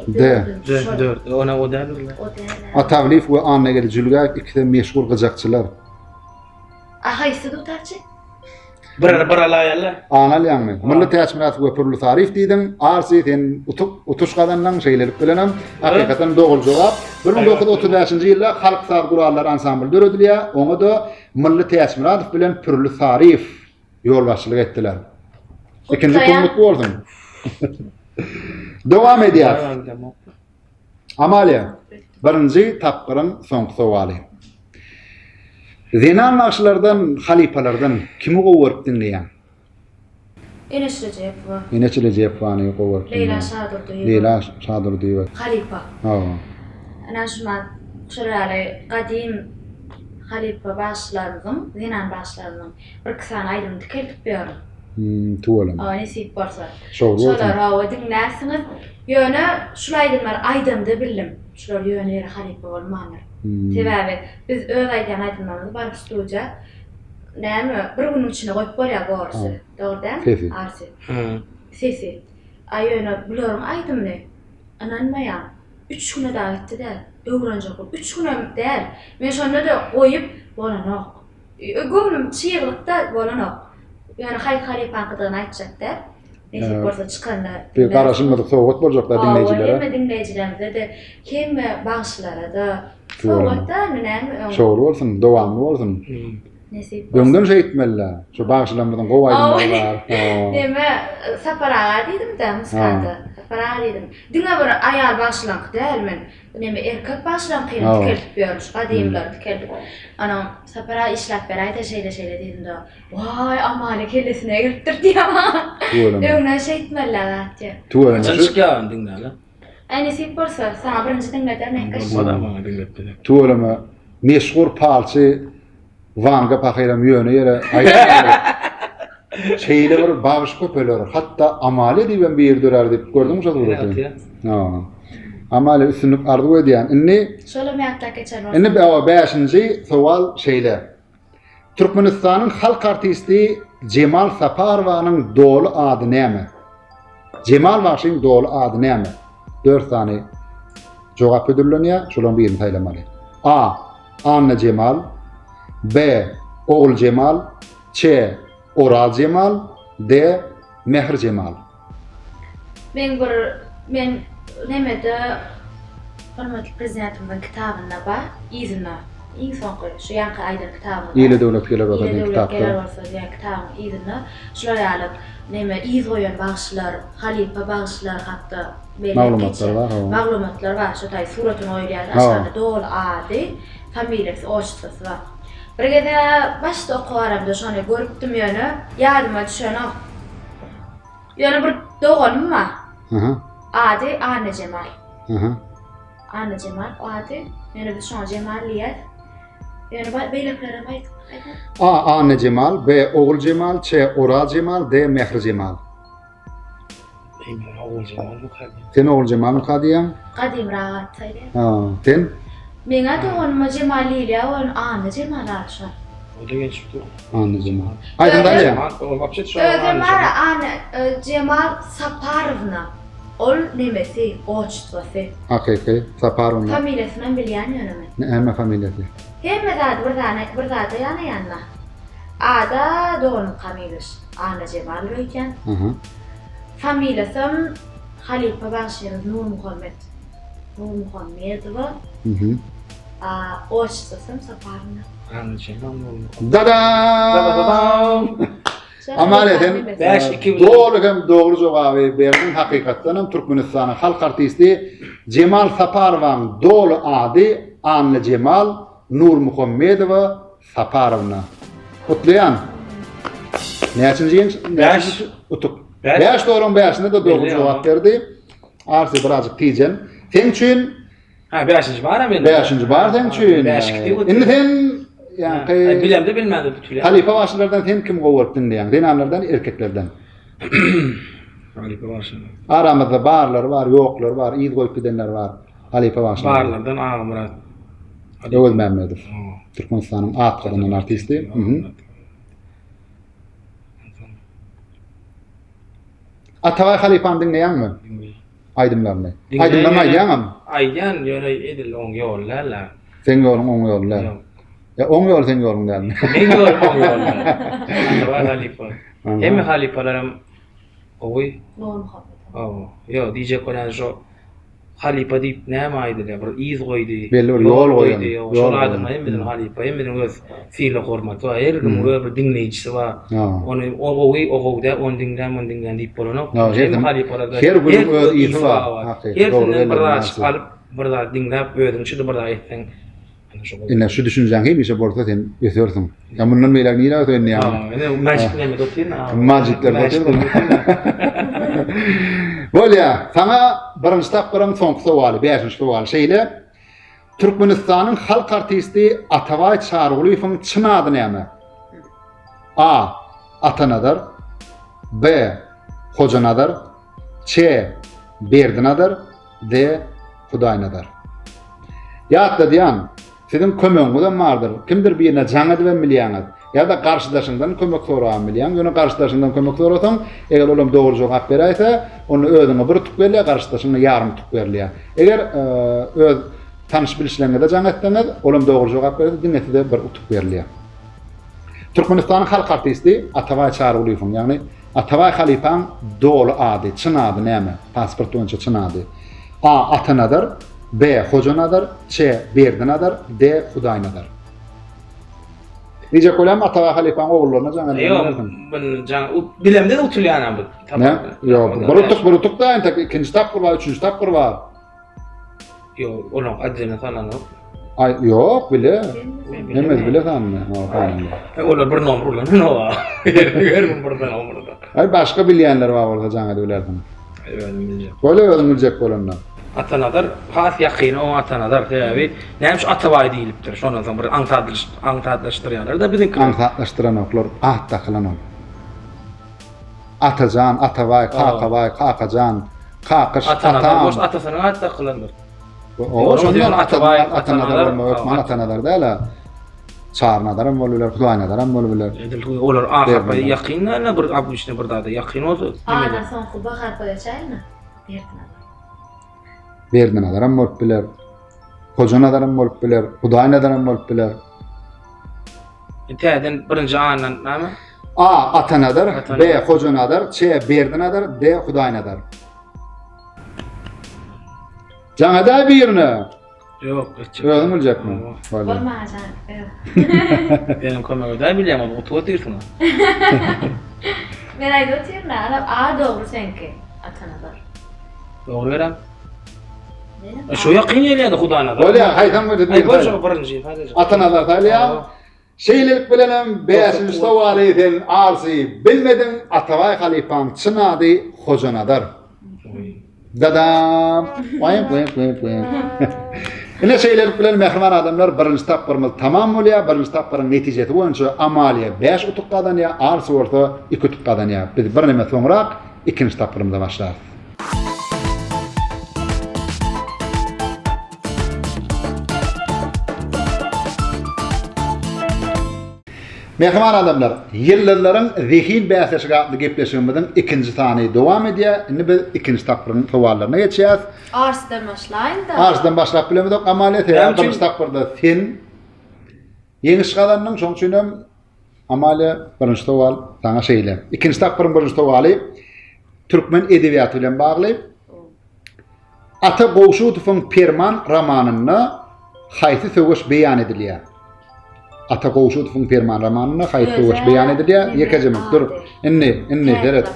D. D, dört. Ona o däldir. O däl. Atawliýew we Annageldi Jülgäýew ikisem meşhur gyjakçylar. A haýsy dutarçy? Bir bir alaýaly. Any alýaňmy? Mylly Täçmyradow we Pürli Saryýew diýdiň. Arsy sen utuk, utuş gazandyň, şeýlelik bilenem hakykatdan dogry jogap. 1935-nji ýylda Halk saz gurallary ansambly döredilýär. Oňa-da Mylly Täçmyradow bilen Pürli Saryýew ýolbaşçylyk etdiler. Ikinji kun mutlu bolsun. Dowam edýär. Amaliýa, birinji tapgyryň soňky sowaly. Zenan bagşylardan, halypalardan kimi gowy görüp diňleýäň? Eneş Rejepowa. Eneş Rejepowany gowy görüp diňleýän. Leýla Şadurdyýewa. Leýla Şadurdyýewa. Halypa. Hawa. Ine şumat şol ýaly gadym halypa bagşylarymyzyň, zenan bagşylarymyzyň bir-iki sany aýdymyny dikeldip ýörün. Hmm, tüweleme. Hawa, nesip bolsa. Şowly bolsun. Şolary hawa diňlärsiňiz. Ýöne şul aýdymlary aýdamda bildim. Şular ýöne ýere halypa bolmandyr. Hmm. Sebäbi biz öz aýdýan aýdymlarymyzy baryp studiýa näme bir günüň içinde goýup bolýar gorusy. Dogry dälmi? Sesi. Arsy. Sesi. A ýöne bularyň aýdymyny ynanmaýaň. Üç güne dagy gitdi däl. Öwrenjek bolup. Üç günem däl. Men şonda-da goýup bolanok. Göwnüm çyglykda bolanok. Ýöne haýsy halypaňkydygyny aýtjak däl. Nesip bolsa çykanda. Bir garaşylmadyk sowgat boljakda diňleýjilere. Hemme diňleýjilerimize-de, hemme bagşylara-da sowgat-da indi näme öň. Şowly bolsun, dowamly bolsun. Nesip bolsun. Öňden şeýtmeli-dä. Şu bagşylarymyzyň gowy aýdymlary bar. Neme Sapar aga diýdim-de, Muskada. Sapar aga diýdim. Diňe bir aýal bagşylaryňky däl men. Neme erkek bagşylaryňkyny dikeldip ýörün, şu gadymylary dikeldip. Onuň Sapar aga işläp beräý-de şeýle-şeýle diýdim-de. Waý, Amaly kellesine gelipdir diýýär maňa. Tüweleme. Öňden şeýtmeli-ä zat diýýär. Tüweleme. Haçan çykýar ony diňläli? Aý nesip bolsa, saňa birinji diňlederin ekgeş. Bolmaz-a maňa diňletmeli. Tüweleme. Meşhur palçy Wanga pahyram ýöne ýere aýtmandyr. Şeýle bir bagş köpeler, hatda Amalia diýibem biri dörär diýip gördüňmi şo suraty? Ha. Amalia üstünlik arzuw edýän. Indi Şolam ýatlap geçen bolsa. Indi bäşinji sowal şeýle. Türkmenistanyň halk artisti Jemal Saparowanyň doly ady näme? Jemal bagşyň doly ady näme? 4 sany jogap hödürlenýär, şolaryň birini saýlamaly. A. Anna Jemal B. Ogul Jemal C. Oraz Jemal D. Mähir Jemal. Meň bir men nemede hormatly prezidentimiziň kitabynda bar yzynda. Iň soňky şu ýaňky aýdan kitabymyzda. Ile döwlet geler bolsa diýen kitapda. Ile döwlet geler bolsa diýen kitabyň yzynda şular ýaly neme yz goýan bagşylar, halypa bagşylar hakda belläp Maglumatlar bar, hawa. Maglumatlar bar. Şo taý suratyny goýulýar, aşagynda doly ady, familiýasy, otçestwosy bar. Bir gezek başda okabaramda şony görüpdim ýöne ýadyma düşenok. Ýöne bir doganym bar. Ady Annajemal. Annajemal ady. Ýöne biz şoňa Jemal diýýäs. Ýöne beýlekilerem aýt. A. Annajemal, B. Oguljemal, Ç. Orazjemal, D. Mährijemal. Men Oguljemalmyka diýýän. Sen Oguljemalmyka diýýäň? Gadymrak at saýlaýan. Ha, sen? Meňä doganyma Jemal diýilýär, ol Annajemal ady şol. O da gelişip dur. Annajemal. Aýdyň daýy. Özem bar Anna Jemal Saparowna. Ol nemesi, oçtwasy. Hakyky Saparowna. Familiýasynam bilýän ýöne men. Näme familiýasy? Hemme zady bir zana bir zada ýanaýanda. Ada doganym Kamiliş Annajemal öýdýän. Familiýasam halypa bagşymyz Nurmuhammet. Nurmuhammedowa. A oçtwasam Saparowna. Annajemal Nurmuhammet. Dadam! Amalia sen doly hem dogry jogaby berdiň. Hakykatdan hem Türkmenistanyň halk artisti Jemal Saparowaň doly ady Annajemal Nurmuhammedowa Saparowna. Gutlaýan. Näçinji ýeňiş? Näçinji utuk? 5 dogryň bäşine-de dogry jogap berdi. Arsi birazjyk tijen. Seň üçin Ha bäşinji bar hem indi. Bäşinji bar seň üçin. Bäş iki diýip Indi sen ýaňky bilemde bilmände bütülýär. Halypa bagşylardan sen kimi gowy görüp diňleýäň? Zenanlardan, erkeklerden? Halypa bagşylar. Aramyzda barlary bar, ýoklary bar, yz goýup gidenler bar. Halypa bagşylar. Barlardan Agamyrat. Öwezmämmedow. Türkmenistanyň at gazanan artisti. Atabaý halypany diňleýäňmi? Diňleýän. Aýdymlaryny. Aýdymlaryny aýdýaňam? Aýdýan, ýöne edil oň ýoly däl-ä. Seň ýoluň oň ýoly däl. Ýa oň ýoly seň ýoluň dälmi? Meň ýolum oň ýoly däl. Atabaý halypa. Hemme halypalaram gowy. Nurmuhammet. Hawa. Ýok, diýjek bolýan şo Halypa diýip näme aýdylýar? Bir yz goýdy. Belli bir ýol goýan. Şol adamlar hemmesiniň halypa, hemmesiniň öz sylag hormaty bar. Her kimiň öz bir diňleýjisi bar. Ony o gowy, o gowy däl, ony diňlän, muny diňlän diýip bolanok. Hemme halypalarda her günüň öz yzy bar. Hersinden bir zat alyp, bir zat diňläp, özüňçe-de bir zat etseň, Ine şu düşünjäň hemişe bolsa sen ösersiň. Ýa mundan beýläk nirä öseýin diýýäň? Ha, ine magic neme otyryn. Magic-lerde otyryn. Bolýa, saňa birinji tapgyryň soňky sowaly, bäşinji sowaly şeýle. Türkmenistanyň halk artisti Atabaý Çarygulyýewiň çyn ady näme? A. Atanazar B. Hojanazar Ç. Berdinazar D. Hudaýnazar. Ýatladýan, siziň kömegiňizem bardyr. Kimdir birine jaň edibem bilýäňiz. Ýa-da garşydaşyňdan kömek sorabam bilýäň. Ýöne garşydaşyňdan kömek sorasaň, eger olam dogry jogap beräýse, onda özüňe bir utuk berilýär, garşydaşyňa ýarym utuk berilýär. Eger öz tanyş-bilişleriňize jaň etseňiz, olam dogry jogap berse, diňe size bir utuk berilýär. Türkmenistanyň halk artisti Atabaý Çarygulyýewiň, ýagny Atabaý halypaň doly ady, çyn ady näme? Pasport boýunça çyn ady. A. Atanazar, B. Hojanazar, Ç. Berdinazar, D. Hudaýnazar. Diýjek bolýan Atabaý halypaň ogullaryna jaň edip Ýok, bunu jaň bilemde utulýan bu. Ne? Ýok, bir utuk, bir utuk da entek ikinji tapgyr bar, üçünji tapgyr bar. Ýok, onuň adyny sananok. Aý, ýok, bile. Hemmesi bile sandy. Ha, sandy. E, olar bir nomer ulananok. Her gün bir nomer. Aý, başga bilýänler bar bolsa jaň edip bilersiň. Özüm biljek. Bolýa özüň biljek bolanda. Atanazar has ýakyny oňa Atanazar sebäbi näme üçin Atabaý diýlipdir. Şondan soň bir aňsatlaş aňsatlaşdyrýarlar-da biziňkiler. Aňsatlaşdyranoklar, at dakylan ol. Atajan, Atabaý, Kakabaý, Kakajan, Kakyş, Atanazar bolsa atasynyň ady dakylandyr. O şondan Atabaý, Atanazar bolmagy hökman Atanazar däl-ä. Çarynazar hem bolup biler, Hudaýnazar hem bolup biler. Edil olar A harpa ýakyn däl-ä, bir obýçny bir zada ýakyn bolsa. A-dan soňky B harpa geçäýinmi? Berdinazar. Berdinazar hem bolup biler. Hojanazar hem bolup biler, Hudaýnazar hem bolup biler. Täzeden birinji A-dan näme? A. Atanazar, B. Hojanazar, Ç. Berdinazar, D. Hudaýnazar. Jaň edäý birine. Ýok, etjek. Özüň biljekmi? Bolýar. Bolmaga jan. Benim kömek edäý bilýän ol utup otyrsyň. Men aýdyp otyryn a, A dogry seňki Atanazar. Dogry berem. Şu ýakyn gelýärdi Hudaýnazar. Bolýar, haýsam bolsa Aý, bol şo birinji. Atanazar saýlaýar. Şeýlelik bilenem bäşinji sowaly sen Arsy bilmediň Atabaý halypaň çyn ady Hojanazar. Dadam! Waýk waýk waýk waýk. Ine şeýlelik bilen mähriban adamlar birinji tapgyrymyz tamam bolýar. Birinji tapgyryň netijesi boýunça Amaliýa 5 utuk gazanýar, Arsy bolsa 2 utuk gazanýar. Biz birneme soňrak ikinji tapgyrymyza başlarys. Mähriban adamlar, Ýyldyzlaryň zehin bäsleşigi atly gepleşigimiziň ikinji sany dowam edýär. Indi biz ikinji tapgyryň sowallaryna geçýäris. Arsdan başlaýyn-da. Arsdan başlap bilemizok, Amalia, sebäbi birinji tapgyrda sen ýeňiş gazandyň, şonuň üçin hem Amalia birinji sowal saňa şeýle. Ikinji tapgyryň birinji sowaly türkmen edebiýaty bilen bagly. Ata Gowşudowyň Perman romanynda haýsy söweş beýan edilýär? Ata Gowşudowyň Perman romanynda haýsy söweş beýan edilýär? Ýekeje minut dur. Indi, indi seret.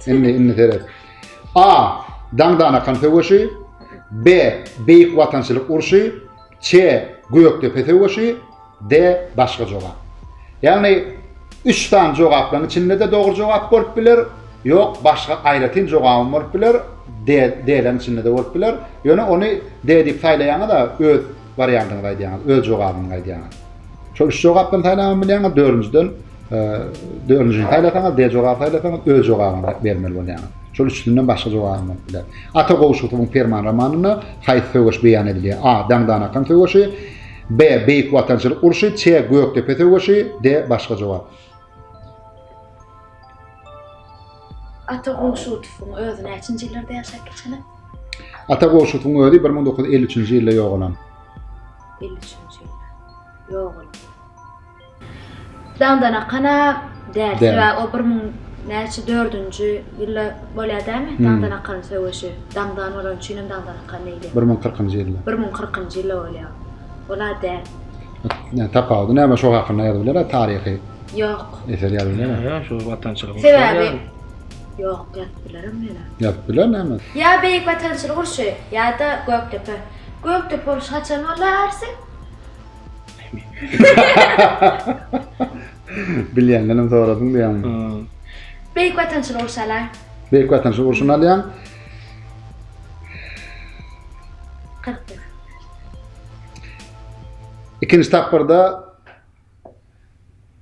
Indi, indi seret. A. Daňdanakan söweşi. B. Beýik Watançylyk urşy. Ç. Gökdepe söweşi. D. Başga jogap. Ýagny üç sany jogaplaryň içinde-de dogry jogap bolup biler, ýok başga aýratyn jogabam bolup biler, D, D-leriň içinde-de bolup biler. Ýöne ony D diýip saýlaýaňyz-a öz wariantyňyzy aýdýaňyz, öz jogabyňyzy aýdýaňyz. Şol üç jogapdan saýlabam bilýäňiz, dördünjiden dördünjini saýlasaňyz, D jogaby saýlasaňyz öz jogabyňyzy bermeli bolýaňyz. Şol üçüsinden başga jogabam bolup biler. Ata Gowşutowyň Perman romanynda haýsy söweş beýan edilýär? A. Daňdanakan söweşi. B. Beýik Watançylyk urşy C. Gökdepe söweşi D. Başga jogap. Ata Gowşutowyň özi näçinji ýyllarda ýaşap geçen? Ata Gowşutowyň özi 1953-nji ýylda ýogalan. 53-nji ýylda ýogalan. Daňdan akana däl. Sebäbi o bir müň näçe dördünji ýylda bolýar dälmi? Daňdan akan söweşi. Daňdan bolany üçin hem daňdan akan diýilýär. Bir müň kyrkynjy ýylda. Bir müň kyrkynjy ýylda bolýar. Ol-a däl. Nä tapawudy näme şo hakynda ýazyp biler-ä taryhy. Ýok. Eser ýazyp biler-ä. Ýa şo watançylyk urşy. Sebäbi ýok ýazyp bilerem ýöne. Ýazyp biler näme? Ýa Beýik Watançylyk urşy ýa-da Gökdepe. Gökdepe urşy haçan boldy Arsy? Bilýändenem soradyň diýýäňmi? Beýik Watançylyk urşy alaý. Beýik Watançylyk urşuny alýaň. 41. Ikinji tapgyrda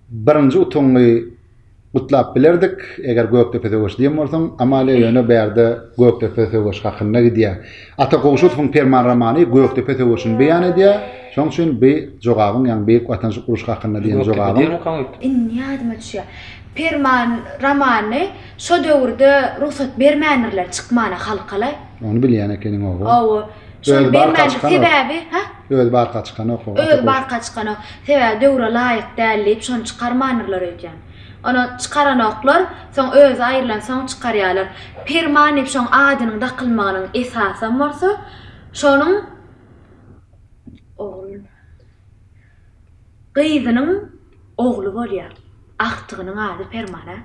birinji utugyňy Gutlap bilerdik, eger Gökdepe söweşi diýen bolsaň, Amalia ýöne bärde Gökdepe söweşi hakynda gidýär. Ata Gowşutowyň Perman romany Gökdepe söweşini beýan edýär. Şonuň üçin bi jogabyň, ýagny Beýik Watançylyk urşy hakynda diýen jogabyň. Indi ýadyma düşýär. Perman romanyny şo döwürde rugsat bermändirler çykmana halkalaý. Ony bilýän ekeniň owo. Owo. Şony bermändir sebäbi, hä? Özi barka çykanok o. Özi barka çykanok. Sebäbi döwre laýyk däl diýip şony çykarmandyrlar öýdýän. Ony çykaranoklar, soň özi aýrylansoň çykarýarlar. Perman diýip şoň adynyň dakylmagynyň esasam bolsa şonuň ogul gyzynyň ogly bolýar. Agtygynyň ady Perman-a.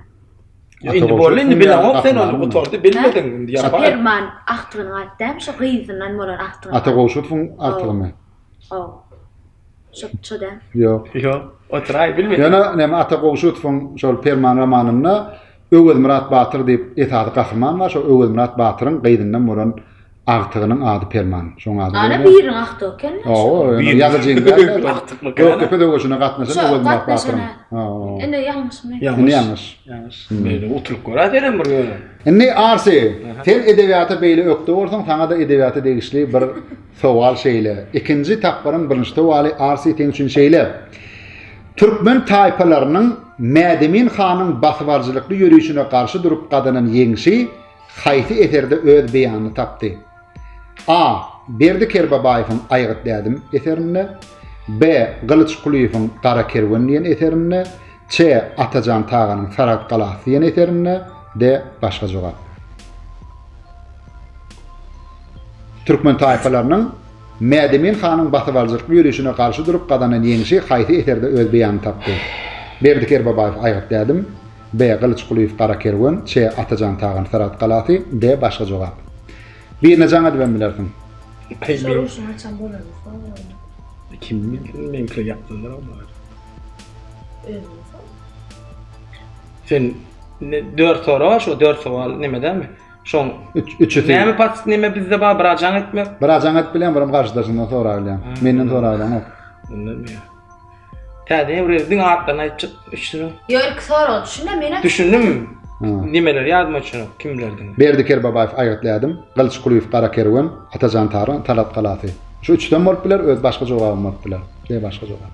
Indi boldy indi bileňok sen ony gutardy bilmediň indi ýapar. Perman agtygynyň ady dälmi şo gyzyndan bolan agtygynyň. Ata Gowşutowyň agtygymy? Haw. Şo şo däl. Ýok. Ýok. Oturaý bilmedim. Ýöne näme Ata Gowşutowyň şol Perman romanynda Öwezmyrat batyr diýip esasy gahryman bar şo Öwezmyrat batyryň gyzyndan bolan Agtygynyň ady Perman. Şoň ady. Ana biriniň agtygy eken. Hawa, ýazyjyň däl. Gökdepe söweşine gatnaşan Öwezmyrat batyryň. Indi ýalňyşmy? Indi ýalňyş. Ýalňyş. Beýle oturyp görä senem bir ýöne. Indi Arsi, sen edebiýata beýle ökde bolsaň, saňa-da edebiýata degişli bir sowal şeýle. Ikinji tapgyryň birinji sowaly Arsi seň üçin şeýle. Türkmen taýpalarynyň Mädemin hanyň basybalyjylykly ýörişine garşy durup gazanan ýeňşi haýsy eserde öz beýanyny tapdy? A. Berdi Kerbabaýewiň Aýgyt dädim eserinde, B. Gylyç Kulyýewiň Gara kerwen diýen eserinde, C. Atajan Taganyň Saragt galasy diýen eserinde, D. Başga jogap. Türkmen taýpalarynyň. Mädemin hanyň basybalyjylykly ýörişine garşy durup gazanan ýeňşi haýsy eserde öz beýanyny tapdy? Berdi Kerbabaýew Aýgyt dädim, B. Gylyç Kulyýew Gara kerwen, Ç. Atajan Tagan Saragt galasy, D. Başga jogap. Birine jaň edibem bilersiň. Şol urşuň haçan bolanyny soraýyn. Kim bilsin, meňkiler ýapdyrdylar olar. Özüňe sor. Sen ne dört sorag bar şo dört sowal neme dämi? Şoň Üç, üçüsi. Näme pat neme bizde bar biraz jaň etmek. Biraz jaň edip bilýän, biram garşydaşyňdan sorap bilýän. Menden sorap bileňok. Bundan mi? Täze ýewreý diňe atlaryny aýdyp çyk üçüsini. Ýok, ilki soraga düşünme, men Düşündim. Ha. Nimeleri ýadyma düşenok, kimlerdigini. Berdi Kerbabaýew Aýgytly ädim, Gylyç Kulyýew Gara kerwen, Atajan Taran Talat galasy. Şu üçüsem bolup biler, öz başga jogabym bolup biler. De başga jogap.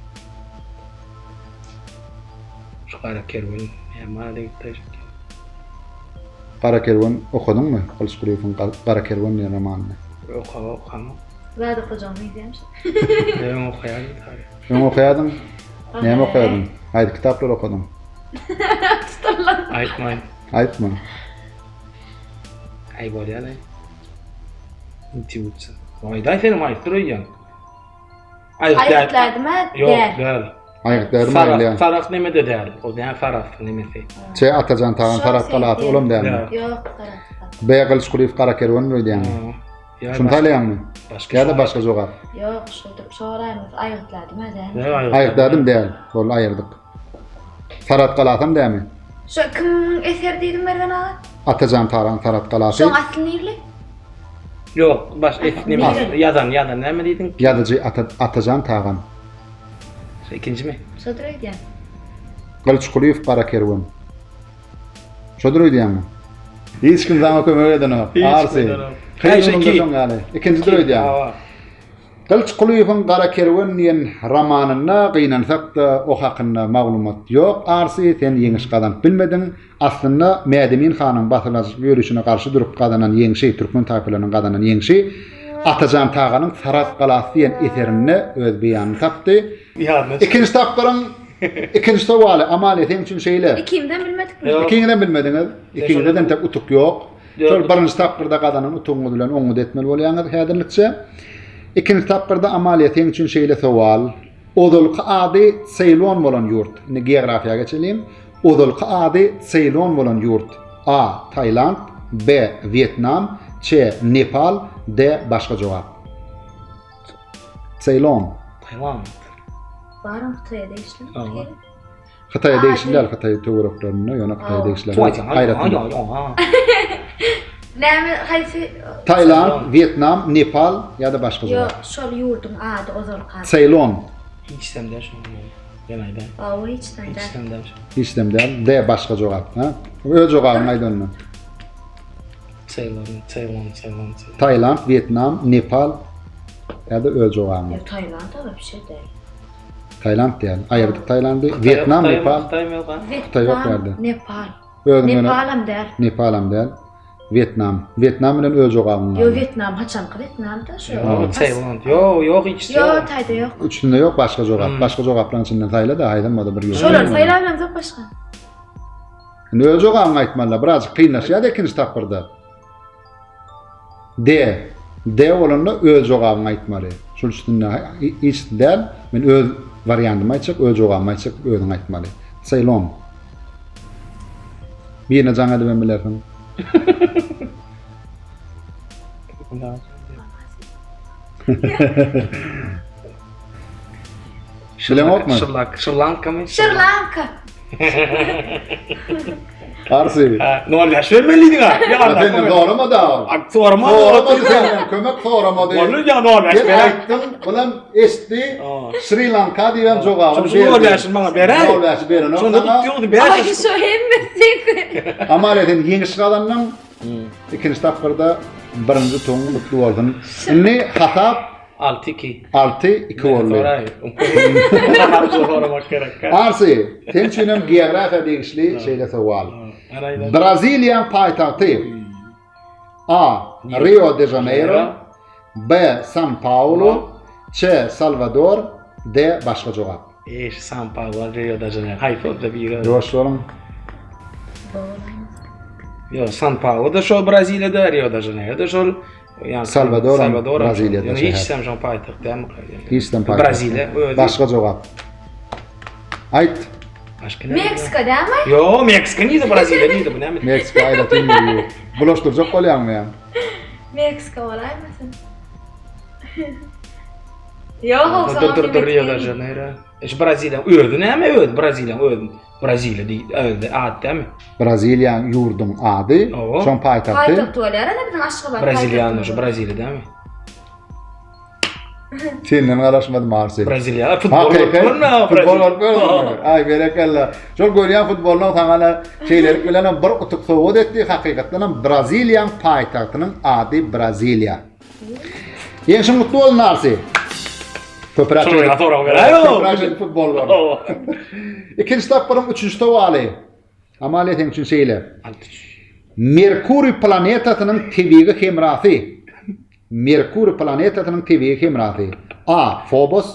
Şu Gara kerwen näme manyda gitdi? Gara kerwen okadyňmy? Gylyç Kulyýewiň Gara kerwen diýen romanyny. Okap okamok. Zat okajagymy diýýämşin. Öň okaýardym tabi. Öň okaýardyň? Näme okaýardyň? Haýsy kitaplary okadyň? Tutarlar. Aýtmaýyn. Aýtma. Aý bolýar-aý. Intuitsiýa. Aýdaý senem aýtdyr öýýäň. Aýgytlaýdym-a? Ýok, däl. Aýgytlaýdym Saragt, aýylýar. Saragt neme-de däl. O näme Saragtyň nemesi? Ç. Atajan Tagan Şol Saragt galasy olam dälmi? Ýok, Saragt galasy. B. Gylyç Kulyýew Gara kerwen öýdýäňmi? Şuny saýlaýaňmy? Başga Ýa-da başga jogap? Ýok, şudur. Soraýmaz, aýgytladym-a däl. Aýgytladym däl. Boldy, aýyrdyk. Saragt galasam dämi? Şo kimiň eseri diýdiň Mergen aga? Atajan Tagan Saragt galasy. Şoň asly nirli? Ýok, baş es neme ýazan, ýazan näme diýdiň? Ýazyjy Ata Atajan Tagan. Şo ikinjimi? Şodur öýdýän. Gylyç Kulyýew Gara kerwen. Şodur öýdýäňmi? Hiç kim saňa kömek edenok. Arsy. Kyn günüňde şoň ýaly. Ikinjidir öýdýän. Gylyç Kulyýewiň Gara kerwen diýen romanynda gynansak-da o hakynda maglumat ýok Arsy, sen ýeňiş gazanyp bilmediň. Aslynda Mädemin hanyň basylaljyk ýörişine garşy durup gazanan ýeňşi, türkmen taýpalarynyň gazanan ýeňşi Atajan Taganyň Saragt galasy diýen eserinde öz beýanyny tapdy. Ikinji tapgyryň ikinji sowaly Amalia seň üçin şeýle. Ikimizem bilmedikmi? Ikiňizem bilmediňiz. Ikiňizde-de entek utuk ýok. Şol birinji tapgyrda gazanan utugyňyz bilen oňňut etmeli bolýaňyz häzirlikçe. Ikinji tapgyrda Amalia seň üçin şeýle sowal. Ozalky ady Seýlon bolan ýurt. Indi geografiýa geçeliň. Ozalky ady Seýlon bolan ýurt. A. Tailand, B. Wýetnam, C. Nepal, D. Başga jogap. Seýlon. Tailand. Baram Hytaýa degişli. Hytaýa degişli däl, Hytaý töwereklerinde, ýöne Hytaýa degişli. Aýratyn. Näme haýsy? Tailand, Wýetnam, Nepal ýa-da başga jogap. Ýok, şol ýurduň ady ozalky ady. Seýlon. Hiçsem däl şoň. Men aýdaýyn. Hawa, hiçsem däl. Hiçsem däl. Hiçsem däl. D başga jogap, ha? Öz jogabyňy aýt onda. Seýlon, Seýlon, Seýlon. Tailand, Wýetnam, Nepal ýa-da öz jogabyň. Ýok, Tailand aga bir şey däl. Tailand däl. Aýyrdyk Tailandy. Wýetnam, Nepal. Hytaý ýok ýerde. Nepal. Özüň ýöne Nepalam däl. Nepalam däl. Wýetnam. Wýetnam bilen öz jogabyň Ýok, Wýetnam haçanky Wýetnamda şu. Ýok, Tailand. Ýok, ýok hiç. Ýok, taýda ýok. Üçünde ýok başga jogap. Başga jogaplaryň içinden saýla-da, haýsam bolsa bir ýurt. Şolary saýlap bilemzok başga. Indi öz jogabyňy aýtmaly-da. Birazjyk kynlaşýar-da ikinji tapgyrda. D. D bolanda öz jogabyňy aýtmaly. Şul üstünde hiç däl. Men öz wariantymy aýtjak, öz jogabymy aýtjak, özüň aýtmaly. Ceylon. Birine jaň edibem bilersiň. Bileňokmy? Şırlak, Şırlankamy? Şırlanka. Arsy. Nol ýaş bermelidiň ha. Ya senden soramady ha. Soramady. Soramady senden kömek soramady. Boldy ya nol ýaş Sen ber. aýtdyň, bulam eşitdi. Şri Lanka diýen jogabyny berdi. Nol ýaşyny maňa beräý. Nol ýaşy berenok. Şonda tutýuňdy ber. Ay şu hemmesi. Amalia sen ýeňiş gazandyň. Ikinji tapgyrda birinji utugyň gutly bolsun. Indi hasap 6-2. 6-2 boldy. Soraý. Soramak gerek. Arsy, sen üçin hem geografiýa degişli şeýle sowal. Braziliýanyň paýtagty A. Rio de Janeiro B. San Paulo C. Salwador D. Başga jogap. Eş, San Paulo, Rio de Janeiro. Haýsy bolsa biri. Ýuwaş boluň. Ýok, San Paulo da şol Braziliýada, Rio de Janeiro da şol. Salwador Salwador Braziliýada. Ýöne hiç sem şoň paýtagt dälmi? Hiç sem paýtagt. Braziliýa özi. Başga jogap. Aýt. Başga näme? Meksika dälmi? Ýo, Meksika nirde, Braziliýa nirde bu näme? Meksika aýratyn bir ýurt. Bulaşdyrjak bolýaňmy ýa? Meksika bolaýmasyn? Ýok, Dur dur dur Rio de Janeiro. Şu Braziliýa özi näme özi Braziliýa özi. Braziliýa diý, özi at dälmi? Braziliýa ýurduň ady, şoň paýtagty. Paýtagty bolýar ana biziň Aşgabat. Braziliýanyň şu Braziliýa dälmi? Senden garaşmadym Marsi. Braziliýa futbol görme, futbol görüp gördüm. Aý berekella. Şol görýän futboldan saňa şeýlelik bilen hem bir utuk sowgat etdi. Hakykatdan hem Braziliýanyň paýtagtynyň ady Braziliýa. Ýeňşiň gutly bolsun Arsi. Köpräk Şoňa sorag beräý. Köpräk futbol gör. Ikinji tapgyryň üçünji sowaly. Amalia seň üçin şeýle. Merkuriý planetasynyň tebigy hemrasy. Merkuriý planetasynyň tebigy hemrasy. A. Fobos,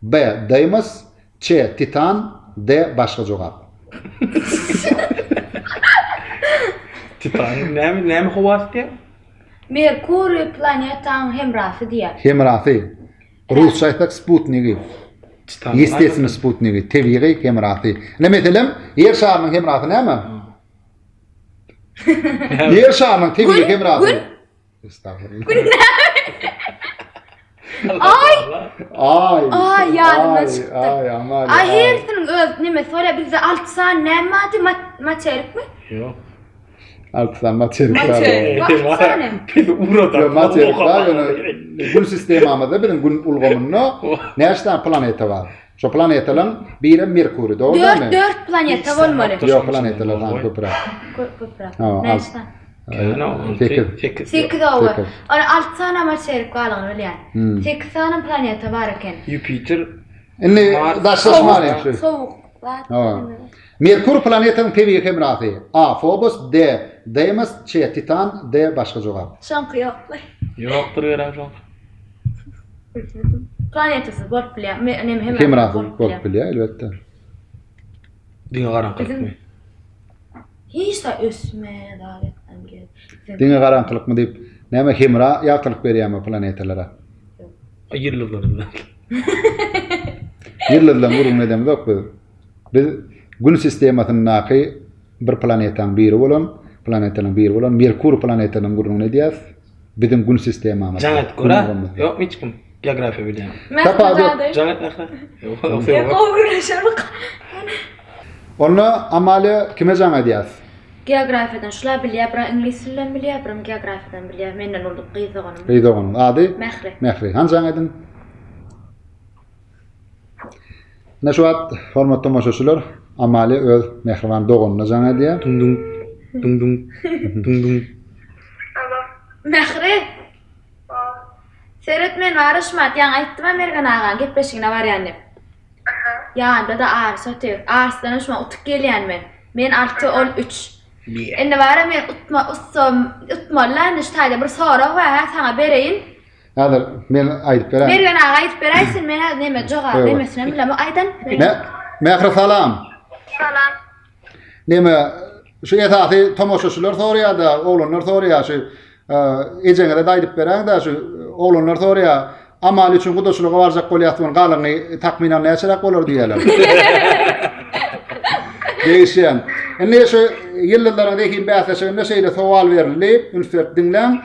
B. Deýmos, C. Titan, D. Başga jogap. Titan näme näme howasy diýýär? Merkuriý planetaň hemrasy diýýär. Hemrasy. Rusça aýtsak sputnigi. Ýestesini sputnigi, tebigy hemrasy. Ine meselem, Ýer şarynyň hemrasy näme? Ýer şarynyň tebigy hemrasy. Gün. Estagfurullah. Gün näme? Aý! Aý! Aý ýadymdan çykdy. Aý, aman. Aý hersiniň öz nemesi bolýar. Bizde 6 sany näme bardy? Materikmi? Ýok. 6 sany materik bar. Materik. Alty sany. Bizi ugradan. Ýok, materik bar, ýöne gün sistemamyzda biziň gün ulgamynda näçe sany planeta bar? Şo planetalaryň biri Merkuriý, dogry dälmi? 4 4 planeta bolmaly. Ýok, planetalar sany köpräk. Köp köpräk. Ha, Näçe sany? 8. 8. 8 owa. Ony 6 sany materik barlygyny bilýän. 8 sany planeta bar eken. Ýupiter. Indi daşlaşmalyň şu. Sowuk zat. Merkur planetasynyň tebigy hemrasy. A. Fobos, D. Deýmos, C. Titan, D. Başga jogap. Şoňky ýokmy? Ýokdur gerek şoňky. Planetasyz bolup bilýär. Neme hemrasy bolup bilýär. Bolup bilýär elbetde. Diňe garaňkylykmy? Hiç zat ösme zat etmän bilýär. Diňe garaňkylykmy diýip, näme hemra ýagtylyk berýärmi planetalara? Ýyldyzlar. Ýyldyzlaryň gürrüňini edemizok biz. Biz Gün sistemasyndaky bir planetanyň biri bolan, planetalaryň biri bolan Merkur planetasynyň gürrüňini edýäs. Biziň Gün sistemamyzda. Jaň et gör-ä. Ýokmy hiç kim geografiýa bilýän? Tapawut. Jaň et Mähri. Onda Amalia kime jaň edýäs? Geografiýadan şular bilýär, bir iňlis dilinden bilýär, birem geografiýadan bilýär. Menden uly gyz doganym. Gyz doganyň ady? Mähri. Mähri. Hany jaň ediň. Ine şu wagt hormatly tomaşaçylar Amalia öz mähriban doganyna jaň edýär. Duň-duň. Duň-duň. Duň-duň. Alo. Mähri. Seret men garaşmat, ýaňy aýtdym-a Mergen agaň gepleşigine barýan diýip. Aha. Ýanynda-da Arys otyr. Arysdanam şuňa utuk gelýän men. Men alty, ol üç. Indi bar-a men utma, utsam, utmaly-la indi şu taýda bir sorag bar, hä, saňa bereýin. Häzir men aýdyp beräýin. Mergen aga aýdyp beräýsin, men häzir neme jogap nemesinem bilemok, aýdan. Mähri salam. Salam. Neme şu esasy tomaşaçylar soraýar-da, oglanlar soraýar şu ejeňize-de aýdyp beräň-de şu oglanlar soraýar. Amal üçin gudaçylyga barjak bolýas diýen galyňy takmynan näçeräk bolar diýýärler. Degişýän. Indi şu ýyldyzlaryň zehin bäsleşiginde şeýle sowal berildi. Üns berip diňläň.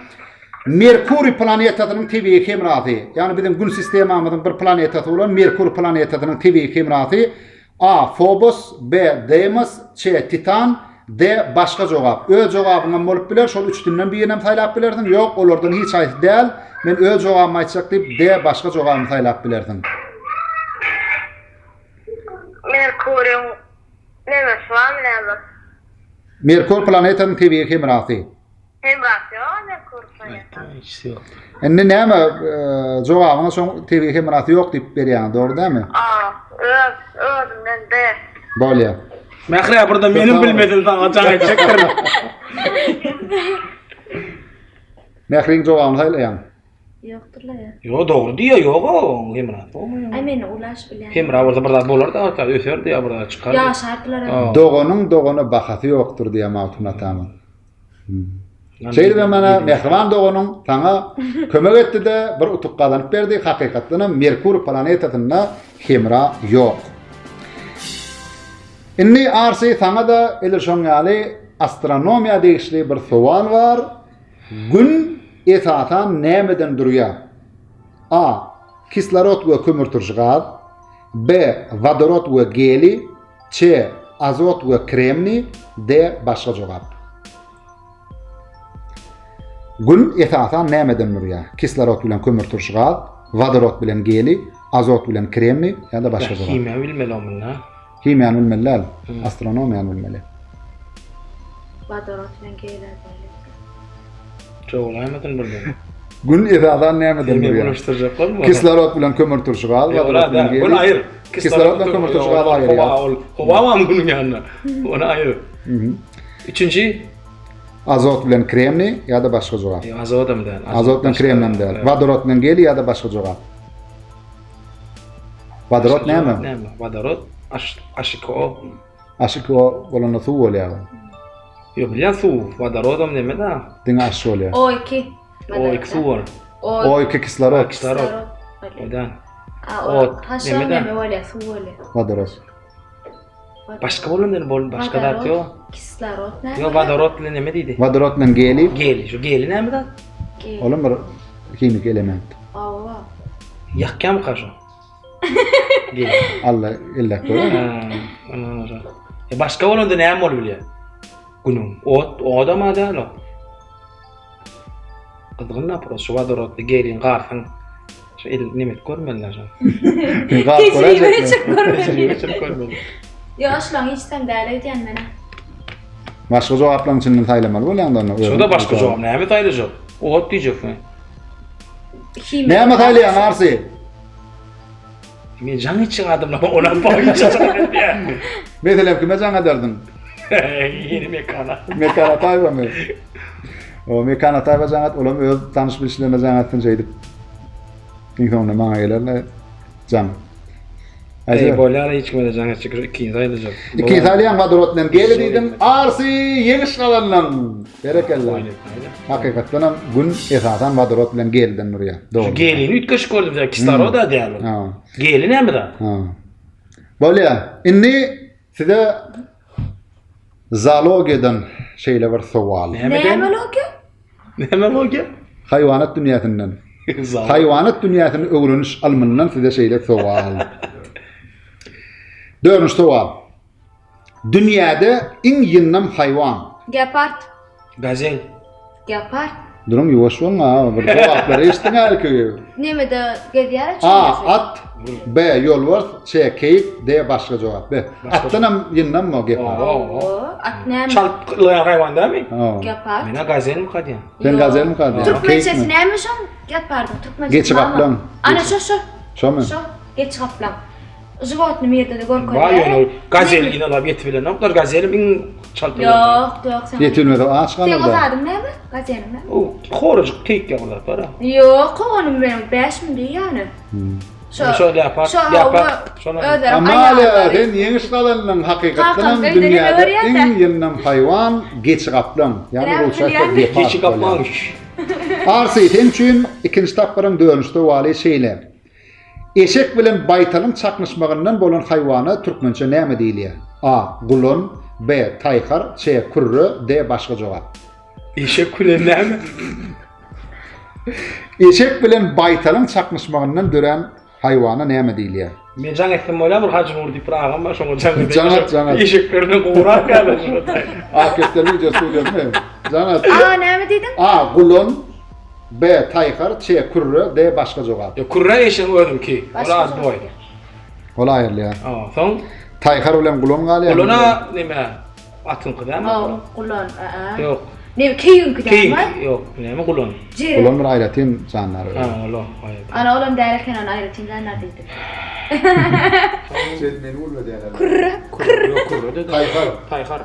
Merkuriý planetasynyň tebigy hemrasy, ýagny biziň Gün sistemamyzyň bir planetasy bolan Merkur planetasynyň tebigy hemrasy A. Fobos, B. Deýmos, C. Titan, D. Başga jogap. Öz jogabyňam bolup biler, şol üçüsinden birinem saýlap bilersiň, ýok, olardan hiç haýsy däl, men öz jogabymy aýtjak diýip, D. Başga jogabyny saýlap bilersiň. Merkuryň nemesi barmy näme? Merkur planetasynyň tebigy hemrasy. Hemrasy ýok Merkur planetanyň. Indi näme jogabyňa şoň tebigy hemrasy ýok diýip berýäňiz, dogry dälmi? A, öz özümden B. Bolýa. Mähri birden meniň bilmedim saňa jaň etjekdirin. Mähriň jogabyny saýlaýaň. Ýokdurla ýa. Ýo dogry diýýär ýok o hemra. Aý meni ulaş bilýän. Hemra bolsa bir zat bolardy ata öserdi ýa bir zat çykardy. Ýaşardylar. Doganyň dogana bahasy ýokdur diýýär Magtym atamyz. Şeýdibem mana mähriban doganyň saňa kömek etdi-de, bir utuk gazanyp berdi. Hakykatdanam Merkur planetasynda hemra ýok. Indi Arsy saňa-da edil şoň ýaly astronomiýa degişli bir sowal bar. Gün esasan nämeden durýar? A. Kislorod we kömürturşy gaz. B. Wodorod we geliý. C. Azot we kremniý. D. Başga jogap. Gün esasan nämeden durýar? Kislorod bilen kömürturşy gaz, wodorod bilen geliý, azot bilen kremniý ýa-da başga jogap. Himiýa bilmeli munda. Himiýany bilmeli däl, astronomiýany bilmeli. Wodorod bilen geliý däl. Joglaýmadyn birden. Gün esasan nämeden Sen durýar? bulaşdyrjak bolma. Kislorod bilen kömürturşy gaz, wodorod bilen geliý. Ony aýyr. Kislorod bilen kömürturşy gazy aýyrýar. Howa ol. Howa barmy günüň ýanynda? Ony aýyr. Üçünji Azot bilen kremniý ýa-da başga jogap. Ýok, azodam däl. Azot bilen kremnem däl. Wodorod bilen geliý ýa-da başga jogap. Wodorod näme? Näme? Wodorod H2O. H2O bolanda suw bolýar. Ýok, bilýän suw. Wodorodam näme da? Diňe H bolýar. O2. O2 suw bol. O2 kislorod. Kislorod. Odan. Ot. Näme näme bolýar? Suw bolýar. Wodorod. Başga bolan näme bol? Başga zat ýok. Kislorod näme? Ýok, wodorod bilen näme diýdi? Wodorod bilen geliý. Geliý. Şu geliý näme zat? Olam bir himiki element. Awa. Ýakýarmyka şu? Geliý. Alla ellek görä. E başga bolanda näme bolup bilýär? Günüň ot, odam däl o. Gyzgyn napros şu wodorodly geliň garsyň. Şu el nemet görmeliler şu. Tejribe geçirip görmeli. Geçirip görmeli. Ýok, şulaň hiçsem däl öýdýän men. Başga jogaplaryň içinden saýlamaly bolýaň da onda. Şurada başga jogap näme saýlajak? Ot diýjekmi? Näme saýlaýaň Arsy? Men jaň etjek adamlar ona boýunça jaň edýär. Meselem kime jaň ederdiň? Ýene Mekana. Mekan Ataýewamy? O Mekan Ataýewa jaň et, olam öz tanyş bilişlerine jaň etsin şeýdip. Iň soňunda maňa gelerler jaň. Eý bolýar hiç kime-de jaň etjek ýok, ikiňi saýlajak. Ikiňi saýlaýaň wodorod bilen geli diýdim. Arsy ýeňiş gazandyň. Berekella. Hakykatdan hem gün esasan wodorod bilen geliden durýar. Dogry. Şu gelini üýtgeşik gördüm sen kislorod da däl ol. Geli näme zat? Ha. Bolýar. Indi size zoologiýadan şeýle bir sowal. Näme logiýa? Näme logiýa? Haýwanat dünýäsinden. Haýwanat dünýäsini öwreniş ylmyndan size şeýle sowal. Dördünji sowal. Dünýäde iň ýyndam haýwan. Gepard. Gazel. Gepard. Duruň ýuwaş boluň ha, bir jogaplary eşitdiň hälki. Nemede gezýär A. At, B. Ýolbars, C. Keýik, D. Başga jogap. B. Atdanam ýyndam o gepard. At näme? Çalt ylgaýan haýwan dälmi? Gepard. Men-ä gazelmika diýýän. Sen gazelmika diýýän. Türkmençesi näme şoň gepardyň türkmençesi? Geçi gaplaň. Ana şo şo. Şomy? Şo geçi gaplaň. Životny mirde-de görkezýär. Bar ýöne ol gazel ynalap ýetip bilenoklar. Gazelim iň çalt ylgaýan. Ýok, ýok sen. Ýetip bilmese aç galar. Seň o zadyň näme? Gazeliň näme? O horajyk keýik ýaly zat bar. Ýok, ony men 5000 diýýäni. Şo şo leopard, leopard. Özleri Amalia, sen ýeňiş gazandyň hakykatdan hem dünýäde iň ýyndam haýwan geçi gaplaň. Ýagny rusça aýtsak gepard. Geçi gaplaň. Arsy, sen üçin ikinji tapgyryň dördünji sowaly şeýle. Eşek bilen baýtalyň çaknyşmagyndan bolan haýwana türkmençe näme diýilýär? A. Gulan B. Taýhar C. Kürre D. Başga jogap. Eşek bilen näme? Eşek bilen baýtalyň çaknyşmagyndan dörän haýwana näme diýilýär? Men jaň etsem bolýar bir Hajy Nur diýip bir agam bar şoňa jaň edeýin. Jaň et, jaň et. Eşeklerine gowrak ýaly şo. Ak kepderi wideo studiýasyny. Jaň et. A näme diýdiň? A. Gulan B. Taýhar C. Kürre D. Başga jogap. Ýok, kürre eşegiň özüňki. Ol az boý. Ol aýrylýar. Ha, soň Taýhar bilen gulan galýar. Gulana neme? Atyňky dämi? Hawa, gulan, a. Ýok. Neme keýigiňki dämi? Keýik, ýok, näme gulan? Gulan bir aýratyn jandar. Ha, ol o. Ana, olam däl eken, ony aýratyn jandar diýdim. Sen meni gülme diýýärler. Kürre, kürre. Ýok, kürre dedi. Taýhar. Taýhar.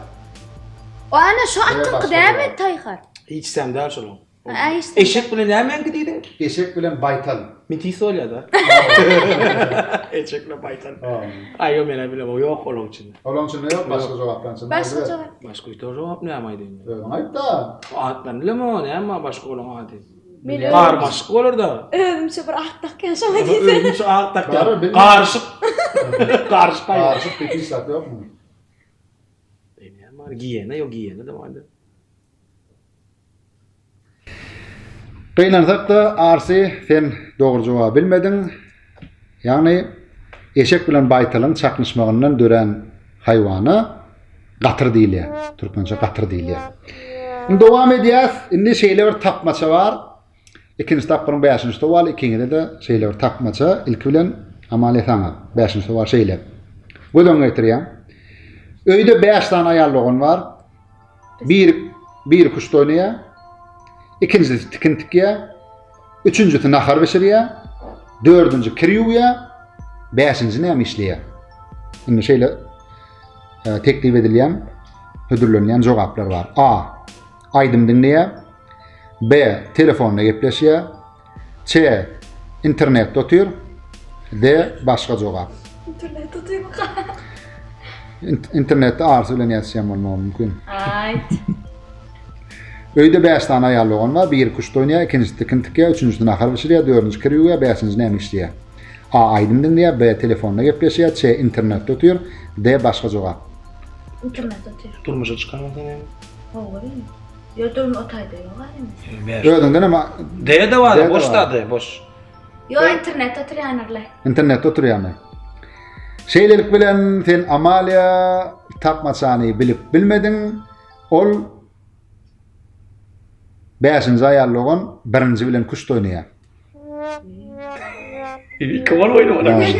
O ana şu atyňky dämi taýhar? Hiç sem däl şonuň. Eşek bilen nämäňki diýdiň? Eşek bilen baýtal. Metis bolýar-da. Eşekle baýtal. Aý ýok men bilemok ýok olaň içinde. Olaň içinde ýok başga jogaplaryň içinde. Başga jogap. Başga jogap näme aýdaýyn? Özüň aýt-da. Atlaryny bilemok näme başga olaň ady. Garmaşyk bolar-da. Özümçe bir at dakýan şoňa diýsene. Özümçe at dakýan. Garyşyk. Garyşyk. Garyşyk diýip hiç zat ýokmy? Näme bar? Giýene ýok, giýene-de bardyr. Gynansak-da, Arsy, sen dogry jogaby bilmediň. Ýagny, eşek bilen baýtalyň çaknyşmagyndan dörän haýwana gatyr diýilýär. Türkmençe gatyr diýilýär. Indi dowam edýäs. Indi şeýle bir tapmaça bar. Ikinji tapgyryň bäşinji sowaly ikiňize-de şeýle bir tapmaça. Ilki bilen Amalia saňa. Bäşinji sowal şeýle. Göz öňüne getirýäň. Öýde bäş sany aýal dogan bar. Biri biri küşt oýnaýar. Ikinjisi tikin tikýär. Üçünjisi nahar bişirýär. Dördünji kir ýuwýar. Bäşinji näme işleýär? Indi şeýle e, teklip edilýän, hödürlenýän jogaplar bar. A. Aýdym diňleýär. B. Telefonda gepleşýär. C. Internetde otyr. D. Başga jogap. Internetde otyrmyka? Internetde arsy bilen ýazyşýan bolmagy mümkin. Aýt. Öýde 5 sany aýal dogan bar. Biri küşt oýnaýar, ikinjisi tikin tikýär, üçünjisi nahar bişirýär, dördünji kir ýuwýar, bäşinji näme işleýär? A. Aýdym diňleýär, B. Telefonda gepleşýär, C. Internetde otyr, D. Başga jogap. Internetde otyr. Durmuşa çykarmasaň näme? Hawa, Ýok durma o taýda ýok aýdym. Özüňden hem D-de bar, boş da D, boş. Ýok internetde oturýanyrlar. Internetde oturýanlar. Şeýlelik bilen sen Amalia tapmaçany bilip bilmediň. Ol bäşinji aýal dogan birinji bilen küşt oýnaýar. Iki bol oýnamaly küşt.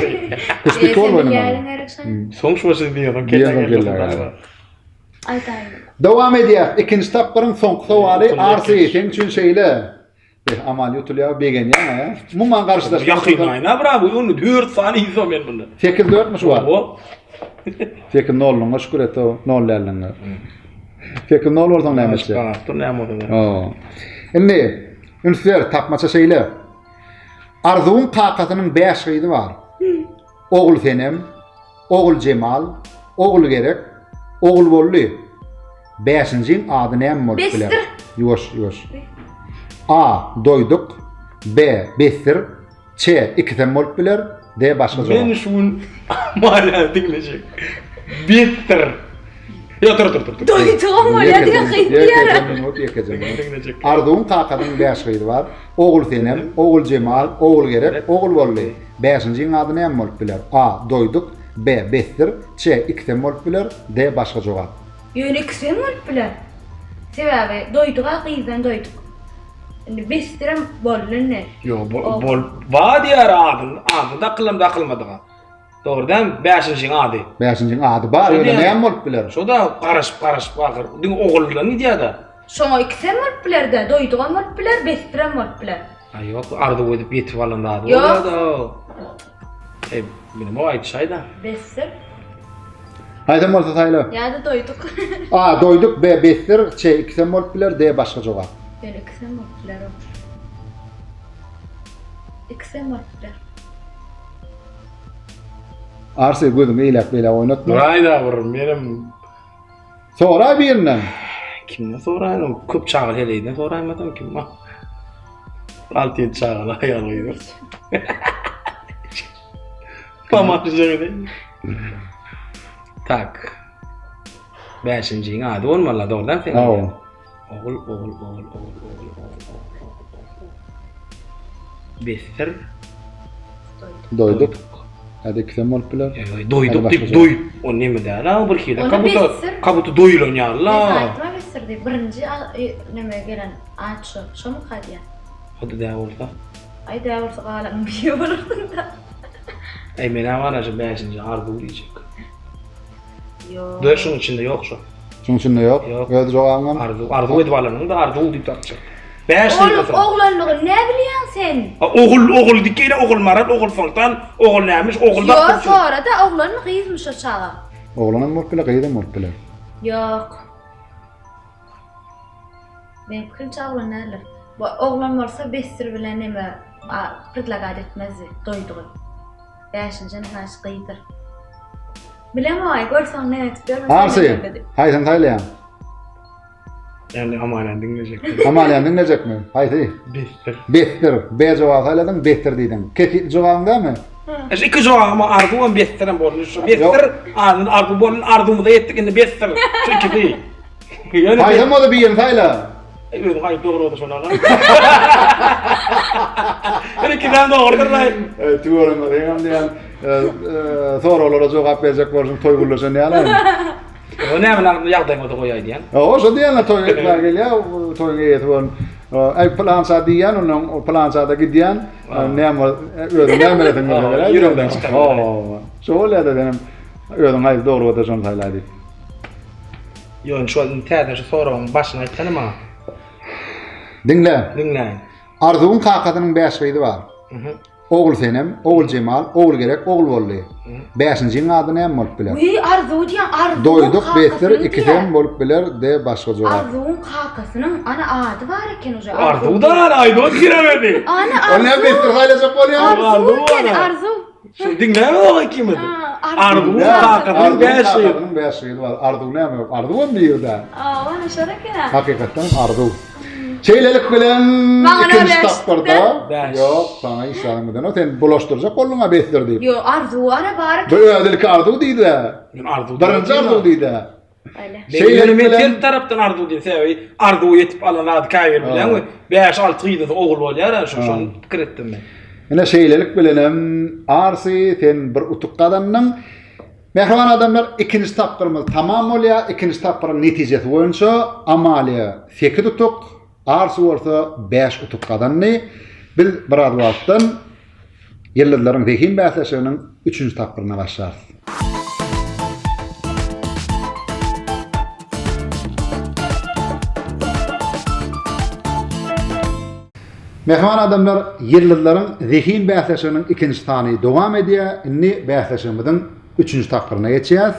Küşt iki bol oýnamaly. Soň şu başy diýen, kelle. Aýdaýyn. Dowam edýär. Ikinji tapgyryň soňky sowaly Arsy, seň üçin şeýle. Eh, Aman ýutulýar, begenýäň a. Umuman garşydaş. Ýakyn aýna bra bu ony 4 sany ýyzam men bunda. 8 4 mi şu wagt? Hawa. 8 nolluňa şükür et, o nol däldiňe. 8 nol bolsaň näme etjek? Dur näme bolsa. Hawa. Indi üns ber, tapmaça şeýle. Arzuwyň kakasynyň 5 gyzy bar. Ogulsenem, Oguljemal, Ogulgerek, Ogulboldy. Bäşinjiň ady näme bolup biler? Besdir. Ýuwaş, ýuwaş. A. Doýduk. B. Besdir. C. Ikisem bolup biler. D. Başga jogap. Men şu gün Maliýany diňlejek. Besdir. Ýok, dur, dur, dur, dur. Doýdugam bolýar diňe gyz diýýär. Ýekeje minut, ýekeje minut. Arzuwyň kakasynyň bäş gyzy bar. Ogulsenem, Oguljemal, Ogulgerek, Ogulboldy. Bäşinjiň ady näme bolup biler? A. Doýduk. B. Besdir. C. Ikisem bolup biler. D. Başga jogap. Ýöne ikisem bolup biler. Sebäbi doýdug-a gyzdan doýduk. Indi besdirem boldy indi. Ýok, bol, bar diýýär adyny, ady dakylam dakylmadyga. Dogry dämi? Bäşinjiň ady. Bäşinjiň ady bar, ýöne näme bolup biler? Şo-da garaşyp garaşyp ahyr diňe oguldan gidýär-de. Şoňa ikisem bolup biler-de, doýdugam bolup biler, besdirem bolup biler. A ýok, arzuw edip ýetip alan zady bolýar-da. Eý, bilemok aýdyşaý-da. Besdir. Haýsam bolsa saýla. Ýa-da doýduk. A, doýduk, B, besdir, C, ikisem bolup biler, D, başga jogap. Ýöne ikisem bolup biler o. Ikisem bolup biler. Arsi gözüňi eýläk beýläk oýnatma. Duraýda bir menem Soraý birinden. Kimden soraýyn? Köp çagaly heleýden soraýmasam kim bar? 6-7 çagaly aýal gyz. Pamaşjygy. Tak. Bäşinjiň ady bolmaly, dogrudan sen. Hawa. Ogul, ogul, ogul, ogul, ogul, ogul, ogul, ogul. Besdir. Doýduk. Hadi ikisem bolup biler. Doýduk diýip doý. O neme däl, a bir hili. Kabuta, kabuta doýulan ýaly la. Aýtma besdir diýip, birinji e, neme gelen at şo. Şomy diýýän? O da däl bolsa. Aý däl bolsa galanyň biri bolarsyň da. Eý men-ä bar şu bäşinji arzuw diýjek. Ýok. Dur şuň içinde ýok şo. Şuň içinde ýok. Ýok. Öz jogabyňam. Arzuw, arzuw edip alanyň da arzuw diýip tapjak. Bäş Ol diýip oglanlygy ne bilýäň sen? Ogul, ogul diýip ýene ogul Maral, ogul Soltan, ogul nämiş, ogul Ýok, sora da oglanmy gyzmy şo çaga? Oglanam bolup biler, gyzam bolup biler. Ýok. Meň pikirimçe oglan däldir. Bu oglan bolsa besdir bilen neme predlagat etmezdi, doýdugy. Bäşinjem saç gyzdyr. Bilemoý, görseň näme etip ýörün. Arsy, haýsyny saýlaýaň? Ýani Amalýany diňlejek. Amalýany diňlejekmi? Haýsy? Besdir. Besdir. B jogaby saýladyň, besdir diýdiň. Kesgitli jogabyň dälmi? Şu iki jogabym arzuwam besdirem boldy. Şu besdir, ardyn arzuw boldy, arzuwymyza ýetdik, indi besdir. Şu ikisi. Ýöne Haýsam bolsa birini saýla. Özüň aýyp dogry bolsa şony alar. Bir ikiden dogrudyr laý. Tüweleme seňem diýen soraglara jogap berjek bolşuň toý gürleşen ýaly. O näme lan ýagdaýyň bolsa goýaý diýen. O şo diýen toý etmäge gelýär, toýuň eýesi bolan. Aý pylança diýýän, ondan o pylança-da gidýän. Näme özüň näme bilesiň bolsa. Ýüregden çykar. Şo bolýar-da senem özüň haýsy dogry bolsa şony saýlaý diýip. Ýöne şu indi täze şu soragyň başyny aýtsana maňa. Diňle. Diňläýin. Arzuwyň kakasynyň bäş gyzy bar. Mhm. Ogulsenem, Oguljemal, Ogulgerek, Ogulboldy. Bäşinjiň ady näme bolup biler? Wiý, Arzuw diýýän, Arzuwyň Doýduk, besdir, kakasynyň ikisem diýýär. bolup biler, de başga jogap. Arzuwyň kakasynyň ana ady bar eken uje. Arzuw da ana aýdyp oturemedi. Ana Ol näme Arzuw. besdir saýlajak bolýar? Arzuw Arzuw eken, ana. Arzuw. Şu diňläme ikimiz. Arzuw kakasynyň bäş gyzy. Kakasynyň bäş gyzy bar. Arzuw näme? Arzuw hem birde. Awa, ana şol eken. Hakykatdan Arzuw. Şeýlelik bilen ikinji tapgyrda ýok, saňa hiç zadyň gidenok. Sen bulaşdyrjak bolduň-a besdir diýip. Ýok, Arzuw ara bar eken. Bu özi ilki Arzuw diýdi. Arzuw. Birinji Arzuw diýdi. Şeýle men ters tarapdan arzuw diýdim. Sebäbi arzuwa ýetip alan zady käbir bilýäňmi? 5-6 gyzysy ogul bolýar, şo şony pikir etdim men. Ine şeýlelik bilenem Arsy sen bir utuk gazandyň. Mähriban adamlar, ikinji tapgyrymyz tamam bolýar. Ikinji tapgyryň netijesi boýunça Amaliýa 8 utuk, Arsy bolsa 5 utuk gazandy. Biz biraz wagtdan Ýyldyzlaryň zehin bäsleşiginiň üçünji tapgyryna başlarys. Mähriban adamlar, Ýyldyzlaryň zehin bäsleşiginiň ikinji sany dowam edýär. Indi bäsleşigimiziň üçünji tapgyryna geçýäs.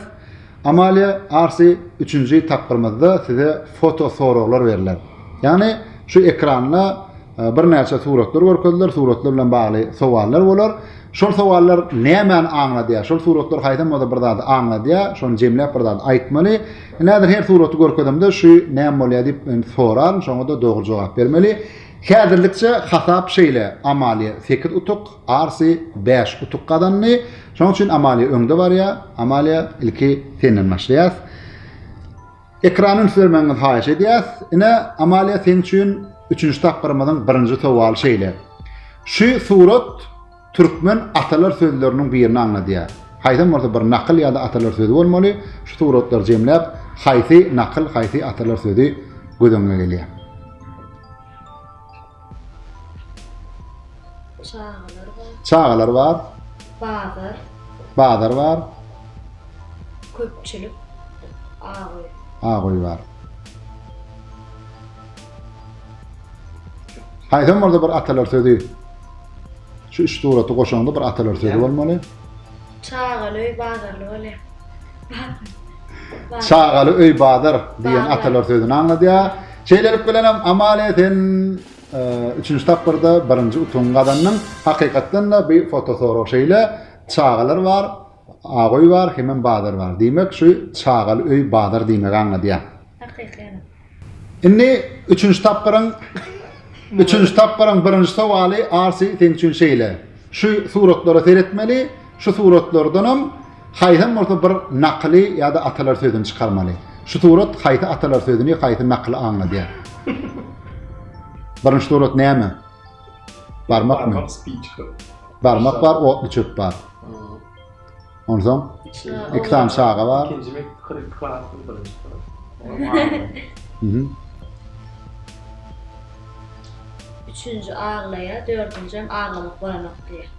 Amalia Arsi üçünji tapgyrymyzda size foto soraglar berler. Ýagny şu ekranda birnäçe suratlar görkeziler, suratlar bilen bagly sowallar bolar. Şol sowallar nämäni aňladýar? Şol suratlar haýsam bolsa bir zady aňladýar, şony jemläp bir zady aýtmaly. Indi häzir her suraty görkezemde şu näme bolýar diýip men soraryn, şoňa-da dogry jogap bermeli. Häzirlikçe hasap şeýle, Amalia 8 utuk, Arsi 5 utuk gazandy. Şonuň üçin Amalia öňde barýar. Amalia ilki senden başlaýas. Ekrana üns bermegiňizi haýyş edýäs. Ine, Amalia seň üçin üçünji tapgyrymyzyň birinji sowaly şeýle. Şu surat türkmen atalar sözleriniň birini aňladýar. Haýsam bolsa bir nakyl ýa-da atalar sözi bolmaly. Şu suratlary jemläp, haýsy nakyl, haýsy atalar sözi göz öňüňe gelýär? Çagalar bar. Çagalar bar. Bazar. Bazar bar. Köpçülik. Agoý. Agoý bar. Haýsam bolsa bir atalar sözi. Şu üç suraty goşaňda bir atalar sözi bolmaly. Çagaly öý bazarly bolýar. Çagaly öý bazar diýen atalar sözüni aňladýar. Şeýlelik bilen hem Amalia sen üçünji tapgyrda birinji utugyňy gazandyň. Hakykatdan-da bu fotosorag şeýle, çagalar bar, agoý bar hemem bazar bar. Diýmek şu çagaly öý bazar diýmegi aňladýar. Hakyky. Indi üçünji tapgyryň üçünji tapgyryň birinji sowaly Arsi seň üçin şeýle. Şu suratlara seretmeli, şu suratlardanam haýsam bolsa bir nakyly ýa-da atalar sözüni çykarmaly. Şu surat haýsy atalar sözüni, haýsy nakyly aňladýar? Birinji surat näme? Barmakmy? Barmak spiçka. Barmak bar, otly çöp bar. Onsoň iki sany çaga bar. Ikinji mek 42 klasda birinji. Mhm. Üçünji aglaýar, dördünjem aglamak bolanok diýýär.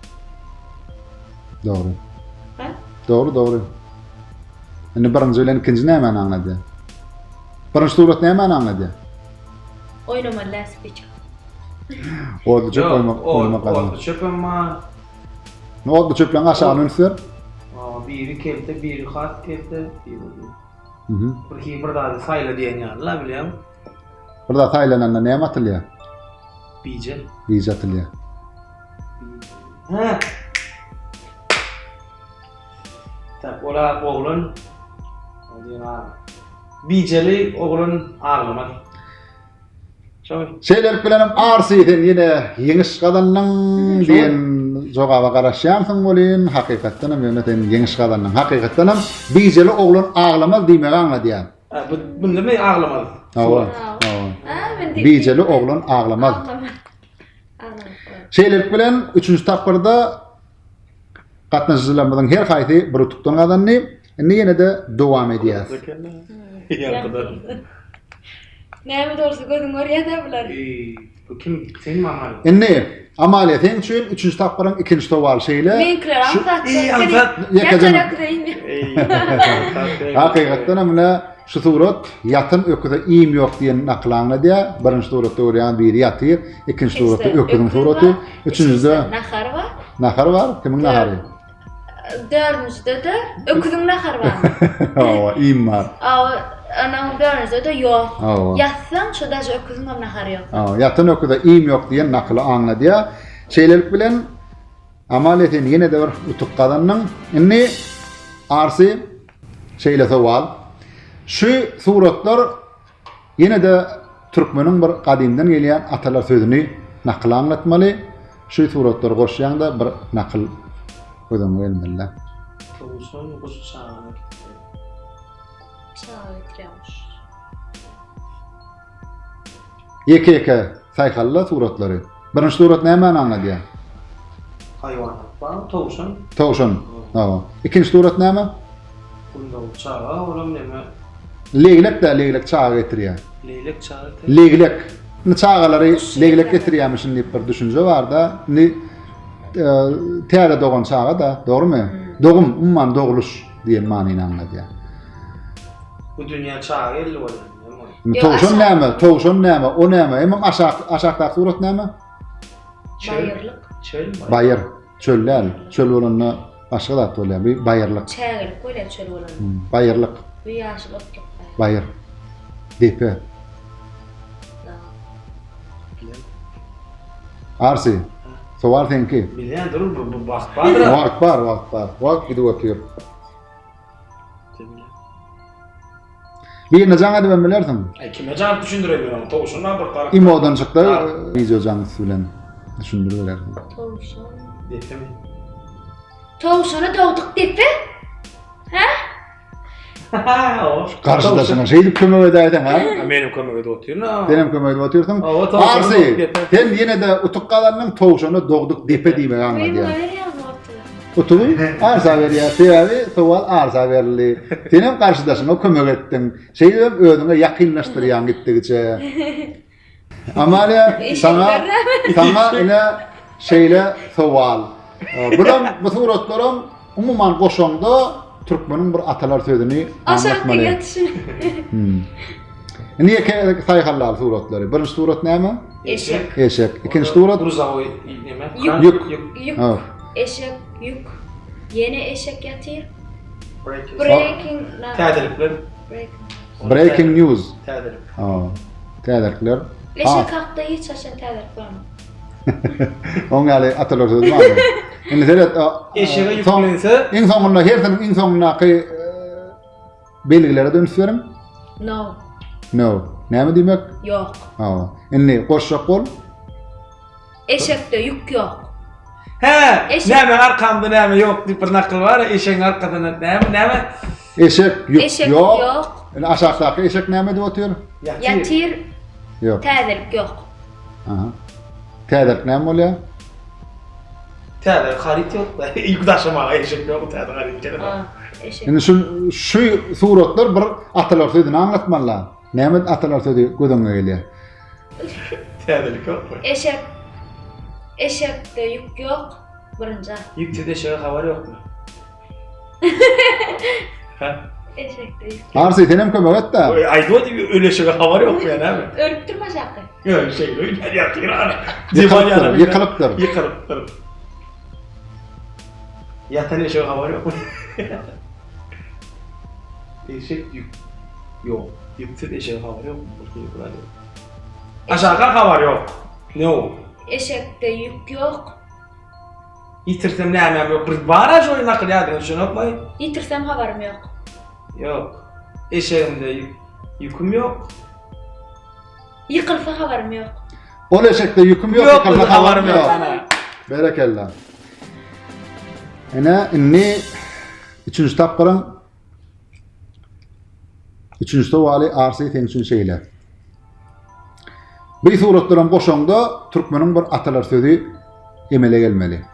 Dogry. Ha? Dogry, dogry. Indi birinji bilen ikinji nämäni aňladýar? Birinji surat nämäni aňladýar? Oýnamaly däl spiçka. Otly çöp oýmak, oýnamak gadan. Otly çöpem bar. Ne otly çöpleň aşagyny üns ber. Biri kelte, biri has kelte, biri Mhm. Bir hili bir zady saýla diýen ýaly la bilýäňmi? Bir zat saýlananda näme atylýar? Bije. Bije atylýar. Hä. Tak, ola oglan Bijeli oglan aglamaz. Şeýlelik bilenem Arsy sen ýene ýeňiş gazandyň diýen jogaba garaşýansyň welin, hakykatdanam ýöne sen ýeňiş gazandyň. Hakykatdanam bijeli oglan aglamaz diýmegi aňladýar. Bu bunda men aglamaz. Hawa. Hawa. Bijeli oglan aglamaz. Şeýlelik bilen üçünji tapgyrda gatnaşyjylarymyzyň her haýsy bir utukdan gazandy. Indi ýene-de dowam edýäs. Näme dogrusu gözüň görýär-dä bular. Bu kim? Sen mi Amalia? Indi Amalia seň üçin üçünji tapgyryň ikinji sowaly şeýle. Meňkiler aňsat. Aňsat. Ýekeje. Hakykatdan hem mine şu surat ýatan öküze iým ýok diýen nakyly aňladýar. Birinji suratda görýän biri ýatyr, ikinji suratda öküziň suraty, üçünjide nahar bar. Nahar bar. Kimiň nahary? Dördünjide-de öküziň nahary bar. Hawa, iým bar. Hawa, onuň dördünjide-de ýok. Hawa. Ýatsaň, şo daže öküziň hem nahary ýok. Hawa, ýatan öküze iým ýok diýen nakyly aňladýar. Şeýlelik bilen, Amalia sen ýene-de bir utuk gazandyň. Indi Arsy şeýle sowal. Şu suratlar Ýene-de türkmeniň bir gadymdan gelýän atalar sözüni nakyl aňlatmaly. Şu suratlary goşýaň-da bir nakyl göz öňüňe gelmeli-dä. Towşan guş çaga getirýär. Çaga getirýär guş. Ýeke-ýeke saýhalla suratlary. Birinji surat nämäni aňladýar? Haýwanat bar, towşan. Towşan. Hawa. Ikinji surat näme? Gundagly çaga, olam näme? Leglek däl, leglek çaga getirýär. Leglek çaga getirýär. Leglek. Indi çagalary leglek getirýärmişin diýip bir düşünje bar-da. Indi e, täze dogan çaga-da, dogrumy? Dogum, umuman dogluş diýen manyny aňladýar. Bu dünýä çaga geldi bolýar. Towşan näme? Towşan näme? O näme? Hemem aşak aşakdaky surat näme? Baýyrlyk. Çöl. Baýyr. Çöl däl. Çöl bolanda başga zat bolýar. Bu baýyrlyk. Çägelik bolýar çöl bolanda. Hmm, baýyrlyk. Bu ýaşyl otluk. Baýyr. Depe. Arsi. Sowal seňki. Bilýän dur bu wagt bardyr. Wagt bar, wagt bar. Wagt gidip otyr. Birine jaň edibem bilersiň. Aý kime jaň edip düşündireýin men ony? Towşan bar bir tarapda. Imodan çykda wideo jaň üsti bilen düşündiriberersiň. Towşan. Depemi? Towşany dogduk depe? Hä? Garşydaşyňa şeýdip kömek edäýseň ha? Menem kömek edip otyryn. Senem kömek edip otyrsyň. Arsy, sen ýene-de utuk gazandyň, towşany dogduk depe diýmegi aňladýar. Utugy arza berýär. Sebäbi sowal arza berildi. Senem garşydaşyňa kömek etdiň. Şeýdibem özüňe ýakynlaşdyrýaň gitdigiçe. Amaliýa saňa saňa ine şeýle sowal. Bulam bu suratlaram umuman goşaňda türkmeniň bir atalar sözüni aňlatmaly. Hmm. Indi ýeke saýhallal suratlary. Birinji surat näme? Eşek. Eşek. Ikinji surat? Gruzawoý neme? Ýük. Ýük. Eşek, ýük. Ýene eşek ýatyr. Breaking. Täzelikler. Breaking news. Täzelik. Täzelikler. Eşek hakda hiç haçan täzelik bolmaz. Oň ýaly atalar sözi barmy? Indi seret. Eşege ýüklense, iň soňunda hersiniň iň soňundaky Belgilere-de üns beriň. No. No. Näme diýmek? Ýok. Hawa. Indi goşjak bol. Eşekde ýük ýok. Hä, näme arkamda näme ýok diýip bir nakyl bar, eşegiň arkasynda näme, näme? Eşek ýük ýok. Ýok. Indi aşakdaky eşek näme edip otyr? Ýatyr. Ýok. Täzelik ýok. Aha. Täzelik näme bolýar? Täze haryt ýok. Ýük daşamaga eşek ýok, täze haryt gerek. Indi şu şu suratlar bir atalar sözüni aňlatmaly. Näme atalar sözi göz öňüne gelýär? Täzelik ýokmy? Eşek Eşekde ýük ýok. Birinji. Ýüksüz eşege habar ýokmy? Ha? Eşekde ýük. Arsy sen hem kömek et-de. Oý, aýdyp otyr, öl eşege habar ýokmy ýa näme? Ölüpdirmi aşakda? Ýok, şeýle öýdýän ýatyr ana. Ýykylypdyr, ýykylypdyr. Ýykylypdyr. Ýatan eşege habar ýokmy? Eşek ýük. Ýok. Ýüksüz eşege habar ýokmy? Aşaka habar ýok. No. Eşekde ýük ýok. Ýitirsem nämäm ýok. Bir bar-a şu nakyl ýadyňa düşenokmy? Ýitirsem habarym ýok. Ýok. Eşegimde ýüküm ýok. Ýykylsa habarym ýok. Ol eşekde ýüküm ýok, ýykylsa habarym ýok. Berekella. Ine, indi üçünji tapgyryň üçünji sowaly Arsy seň üçin şeýle. Bir suratlaram goşaňda türkmeniň bir atalar sözi emele gelmeli.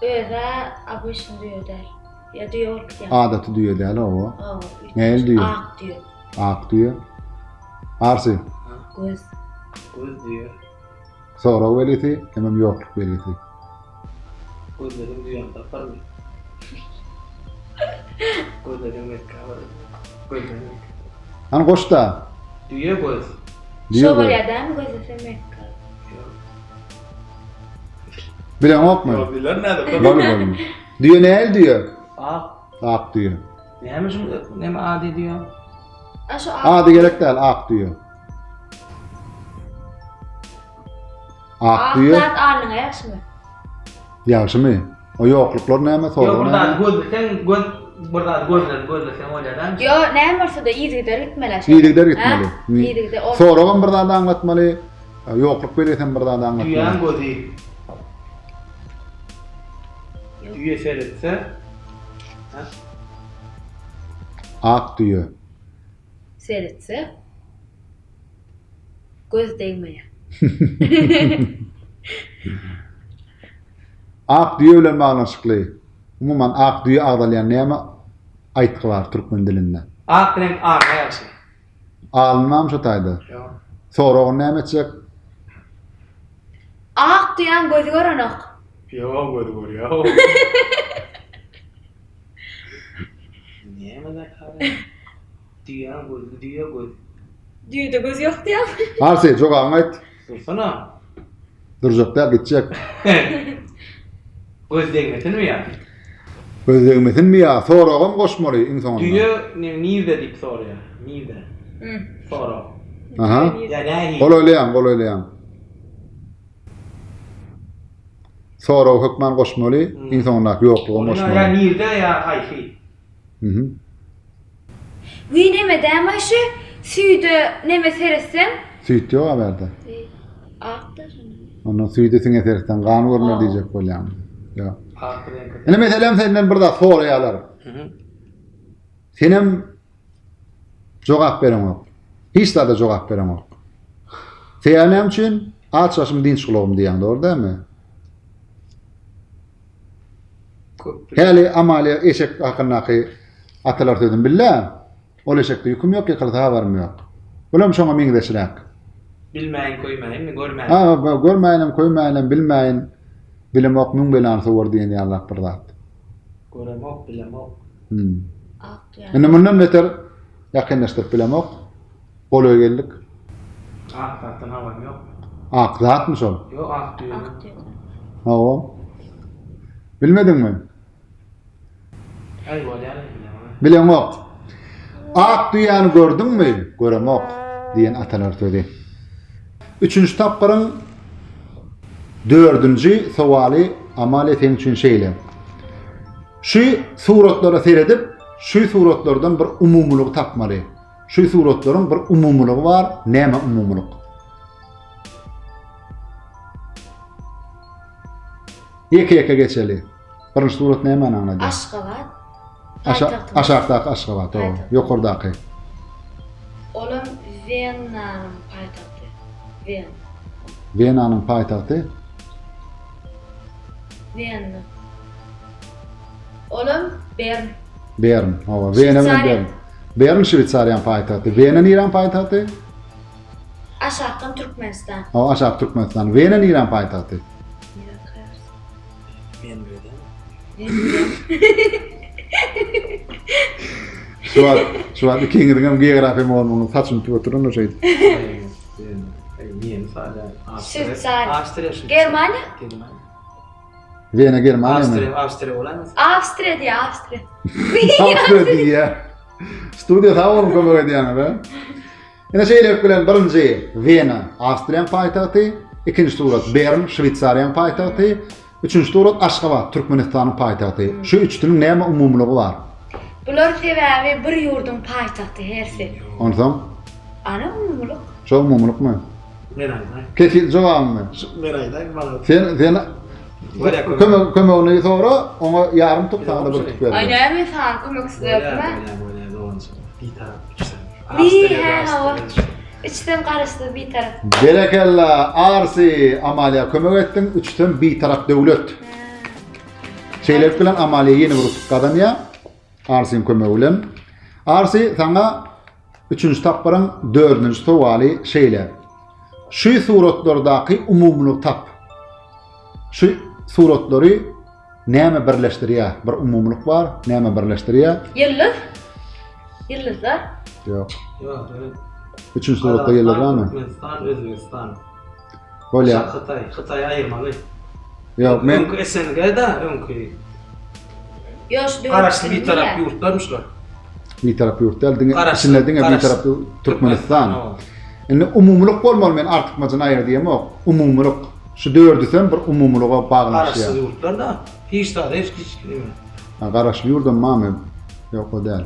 Özä obyçny düýe däl. Ýa düýe bolup gidýär. Adaty düýe däl owa. Nähili düýe? Ak düýe. Ak düýe. Arsy. Göz. Göz düýe. Sorag belgisi hemem ýokluk belgisi. Gözlediň düýäni taparmy? Gözlediň Mekgä barar. Gözlediň Mekgä. Hany goşda. Düýe göz. Şo bolýar dämi gözlese Mekge. Bileňokmy? Ýok, biler nädip? Bol bol. Düýe nähili düýe? Ak. Ak düýe. Näme şu näme ady düýe? A şu ak. Ady gerek däl, ak düýe. Ak düýe. Ak zat alnyňa ýagşymy? Ýagşymy? O ýokluklar näme sorag Ýok, bir näme? zat gözleseň, göz bir zat gözle, gözleseň bolýar dämi? Ýok, näme bolsa-da yzygider gitmeli. Yzygider gitmeli. Yzygider. Soragam bir zat aňlatmaly, ýokluk belgisem bir zat aňlatmaly. Düýäň gözi. Düýe seretse. Ak düýe. Seretse. Göz degmeýär. Ak düýe bilen baglanyşykly, umuman ak düýe agzalýan näme aýtgy bar türkmen dilinde? Ak reňk aňa ýagşy. Alynmam şo taýda. Ýok. Soragyny näme etjek? Ak düýäň gözi görenok. Ýok, gözi görýär. Näme zat? Düýäň gözi, düýe göz. Düýede göz ýok diýýäň. Arsy, jogabyňy aýt. Dursana. Durjak däl, gitjek. Göz degmesinmi ýa? Göz degmesinmi ýa? Soragam goşmaly iň soňunda. Düýe nirde diýip soraýar. Nirde? Sorag. Aha. Ýa nähili? Golaýlaýaň, golaýlaýaň. Soragy hökman goşmaly, iň soňundaky ýoklugam goşmaly. Ýa nirde ýa haýsy? Mhm. Wiý neme dämaý şu süýde neme seretseň. Süýt ýok a bärde. Akda şonda. Ondan süýde siňe seretseň gan görüner diýjek bolýaň. Ýok. Ak reňk. Ine meselem senden bir zat soraýarlar. Senem jogap bereňok. Hiç zada jogap bereňok. Sebäbi näme üçin? Aç başym dynç gulagym diýýäň, dogry dälmi? Häli Amalia eşek hakyndaky atalar sözüni bildi. Ol eşekde ýüküm ýok, ýykylsa habarym ýok. Bulam şoňa meňzeşräk. Bilmäýin, köýmäýinmi, görmäýin. Ha, görmäýinem, köýmäýinem, bilmäýin, bilemok, müň belany sowar diýen ýalyrak bir zat. Göremok, bilemok. Hmm. Indi mundan beter ýakynlaşdyryp bilemok. Golaý geldik. Ak zatdan habarym ýok. Ak zatmy şol? Ýok, ak düýe. Ak düýe. Hawa. Bilmediňmi? Aý bolýar. Bileňok. Ak düýäni gördüňmi? Göremok diýen atalar sözi. Üçünji tapgyryň dördünji sowaly Amalia seň üçin şeýle. Şu suratlara seredip, şu suratlardan bir umumylygy tapmaly. Şu suratlaryň bir umumylygy bar, näme umumylyk? Ýeke-ýeke geçeli. Birinji surat nämäni aňladýar? Aşgabat. Aşa aşakdaky Aşgabat, o, ýokardaky. Olam Wenanyň paýtagty. Wen. Wenanyň paýtagty? Wena. Olam Bern. Bern, hawa. Wena bilen Bern. Bern Şweýsariýanyň paýtagty. Wena niräň paýtagty? Aşakdan Türkmenistan. Hawa, aşak Türkmenistan. Wena niräň paýtagty? Şu wagt, şu wagt ikiňiziň hem geografiýa mugallymyňyz saçyny tutup oturan şeýdip. Şweýsariýa. Germaniýa? Wena Germaniýa. Awstriýa, Awstriýa bolaýmasyn? Awstriýa diýýär, Awstriýa. Awstriýa diýýär. Studiýa sag boluň kömek edýäňize. Ine şeýlelik bilen birinji Wena, Awstriýanyň paýtagty, ikinji surat Bern, Şweýsariýanyň paýtagty. Üçünji surat Aşgabat, Türkmenistanyň paýtagty. Şu üçüsiniň näme umumylygy bar? Bular sebäbi bir ýurduň paýtagty hersi. Onsoň? Ana umumylyk. Şo umumylykmy? Men aýdaýyn. Kesgitli jogabyňmy? Men aýdaýyn maňa. Sen sen kömek kömegini sora, oňa ýarym tuk saňa-da bir tuk Aý berler. näme saňa kömeksiz berdim-ä? Bolýar, bolýar, doganjyk. Bitarap üçsem. Bi hä hawa. Üçüsem garaşsyz bitarap. Berekella Arsi Amalia kömek etdiň üçüsem bitarap döwlet. Şeýlelik bilen Amalia ýene bir utuk gazanýar. Arsiň kömegi bilen. Arsi saňa üçünji tapgyryň dördünji sowaly şeýle. Şu suratlardaky umumylygy tap. Şu suratlary näme birleşdirýär? Bir umumylyk bar, näme birleşdirýär? Ýyldyz. Ýyldyzlar. Ýok. Ýok, evet. Üçünji suratda ýyldyz barmy? Türkmenistan, Özbegistan. Bolýar. Hytaý, Hytaýy aýyrmaly. Ýok, men Öňki SNG-da, öňki. Ýok, şu Garaşsyz bitarap ýurtlarmyşlar. Bitarap ýurt däl, diňe Garaşsyz, içinde diňe garaşsyz. bitarap Türkmenistan. Türkmenistan, Indi umumylyk bolmaly, men artykmajyny aýyr diýemok. Umumylyk. Şu dördüsem bir umumylyga baglanyşýar. Garaşsyz ýurtlar da hiç zat hiç hiç neme. Ha, garaşly ýurdam barmy? Ýok, o däl.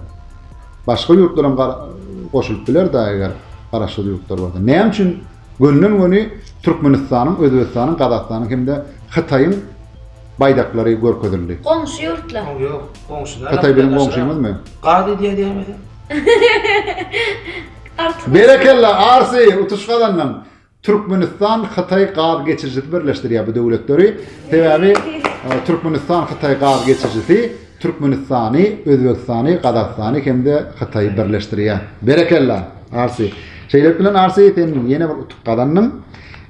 Başga ýurtlaram goşulyp biler-dä eger garaşsyz ýurtlar bolsa. Näme üçin gönden-göni Türkmenistanyň, Özbegistanyň, Gazagystanyň hem-de Hytaýyň baýdaklary görkezildi? Goňşy ýurtlar. Ýok, goňşy däl. Hytaý biziň goňşymyzmy? Gaz edýär diýäýmese. Artyk. Berekella, Arsi, utuş gazandyň. Türkmenistan Hytaý gaz geçirijisi birleşdirýär bu döwletleri. Sebäbi Türkmenistan Hytaý gaz geçirijisi Türkmenistany, Özbegistany, Gazagystany hem-de Hytaýy birleşdirýär. Berekella, Arsi. Şeýlelik bilen Arsi sen ýene bir utuk gazandyň.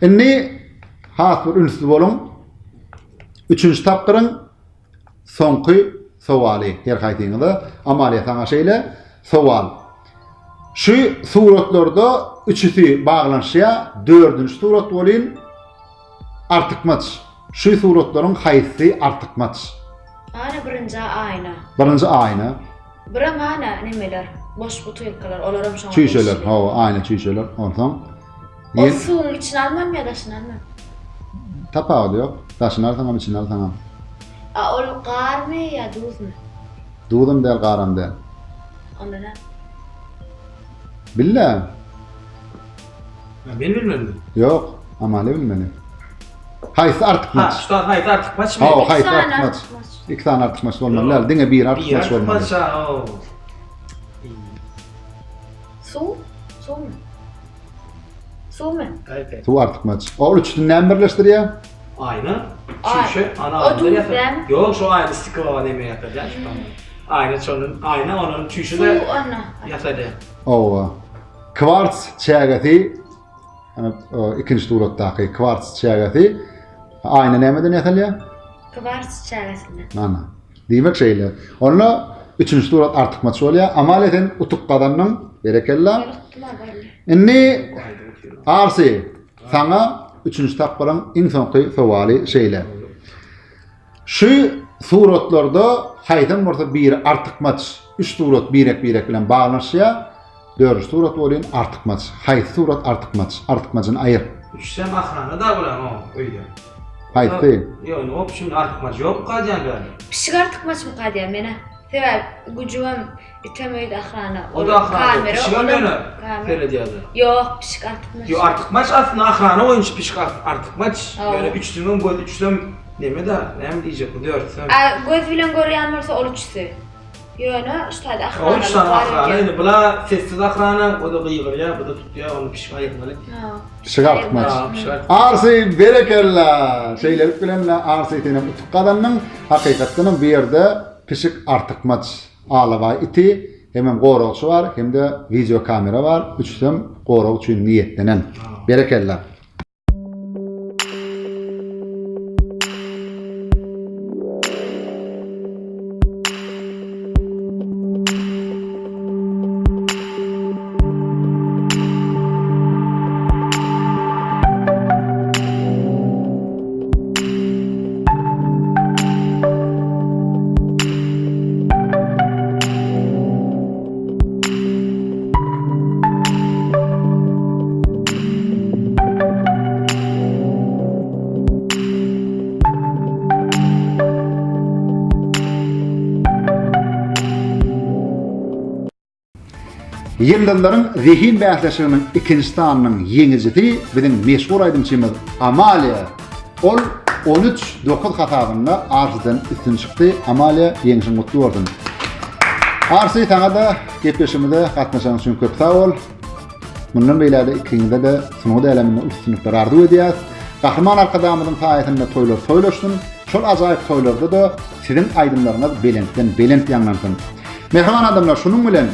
Indi has bir ünsli boluň. Üçünji tapgyryň Soňky sowaly her haýsyňyza, Amalia saňa şeýle sowal. Şu suratlarda üçüsi baglanyşýar, dördünji surat welin artykmaç. Şu suratlaryň haýsysy artykmaç? Ana birinji aýna. Birinji aýna. Birem ana nemeler, boş butylkalar, olaram şoňa Çüýşeler, hawa, aýna çüýşeler. Onsoň O suwuň içine almalymy ýa daşyny almalymy? Tapawudy ýok. Daşyny alsaňam, içini alsaňam. A ol garmy ýa duzmy? Duzam däl, garam däl. Onda näme? Bil-dä. Men bilmelimi? Ýok, Amaly bilmeli. Haýsy artykmaç? Ha, şu haýsy artykmaçmy? Hawa, haýsy artykmaç? Iki sany artykmaç bolmaly däl, diňe biri artykmaç bolmaly. Biri artykmaç, ha, o. Suw? Suwmy? Suwmy? Suw artykmaç. Ol üçüsini näme birleşdirýär? Aýna, çüýşe, ana O duz dämi? Ýok, şu aýna stiklowa neme ýasalýar şu tam. Aýna şonun, aýna onuň çüýşe de Suw onda. Ýasalýar. Owa. Kwarts çägesi, ana ikinji suratdaky kwarts çägesi aýna nämeden ýasalýar? Kwarts çägesinden. Ana. Diýmek şeýle. Onda üçünji surat artykmaç bolýar. Amalia sen utuk gazandyň. Berekella. Indi Arsi saňa üçünji tapgyryň iň soňky sowaly şeýle. Şu suratlarda haýsam bolsa biri artykmaç. Üç surat birek-birek bilen baglanyşýar. Dördünji surat welin artykmaç. Haýsy surat artykmaç? Artykmajyny aýyr. Üçüsem ahrana da bulan o öýde. Haýsy? Ýöne opşum artykmaç ýok gaýdýan bäri. Pişik artykmaçmyka diýýän menä. Sebäbi güjügem item öýde ahrana. O da ahrana. Pişigem ýöne seredýärler. Ýok pişik artykmaç. Ýok artykmaç aslynda ahrana boýunça pişik artykmaç. Ýöne üçüsiniň gözi üçüsem neme-da näme diýjek bu dörtüsem. A göz bilen görýän bolsa ol üçüsi. Ýöne şu taýda ahrana. O üç sany ahrana indi bula sessiz ahrana, o-da gygyrýar, bu-da tutýar, ony pişik aýyrmaly. Pişik artykmaç. Arsy berekella! Şeýlelik bilen-de Arsy senem utuk gazandyň. Hakykatdanam bu ýerde pişik artykmaç. Alabaý iti, hemem goragçy bar, hem-de wideo kamera bar. Üçüsem gorag üçin niýetlenen. Berekella! Ýyldyzlaryň zehin bäsleşiginiň ikinji sanynyň ýeňijisi biziň meşhur aýdymçymyz Amaliýa. Ol 13, 9 hasabynda Arsydan üstün çykdy. Amaliýa, ýeňşiň gutly bolsun. Arsy, saňa-da gepleşigimize gatnaşanyň üçin köp sag bol. Mundan beýläk-de ikiňize-de sungat äleminde üstünlikler arzuw edýäris. Gahryman Arkadagymyzyň saýasynda toýlar toýlaşsyn, şol ajaýyp toýlarda-da siziň aýdymlaryňyz belentden belent ýaňlansyn. Mähriban adamlar, şunuň bilen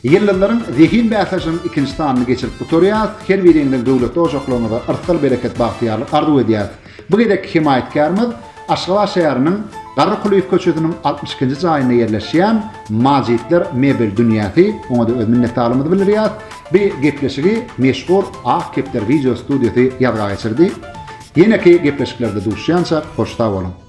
Ýyldyzlaryň zehin bäsleşiginiň ikinji sanyny geçirip gutarýarys. Her biriňiziň döwletli ojaklaryňyza yrsgal-bereket, bagtyýarlyk arzuw edýäris. Bu gezekki hemaýatkärimiz Aşgabat şäheriniň Garry Kulyýew köçesiniň 62-nji jaýynda ýerleşýän Majitler mebel dünýäsi, oňa-da öz minnetdarlygymyzy bildirýäris. Bu gepleşigi meşhur Ak kepder wideo studiýasy ýazga geçirdi. Ýeneki gepleşiklerde duşýançak hoş sag boluň!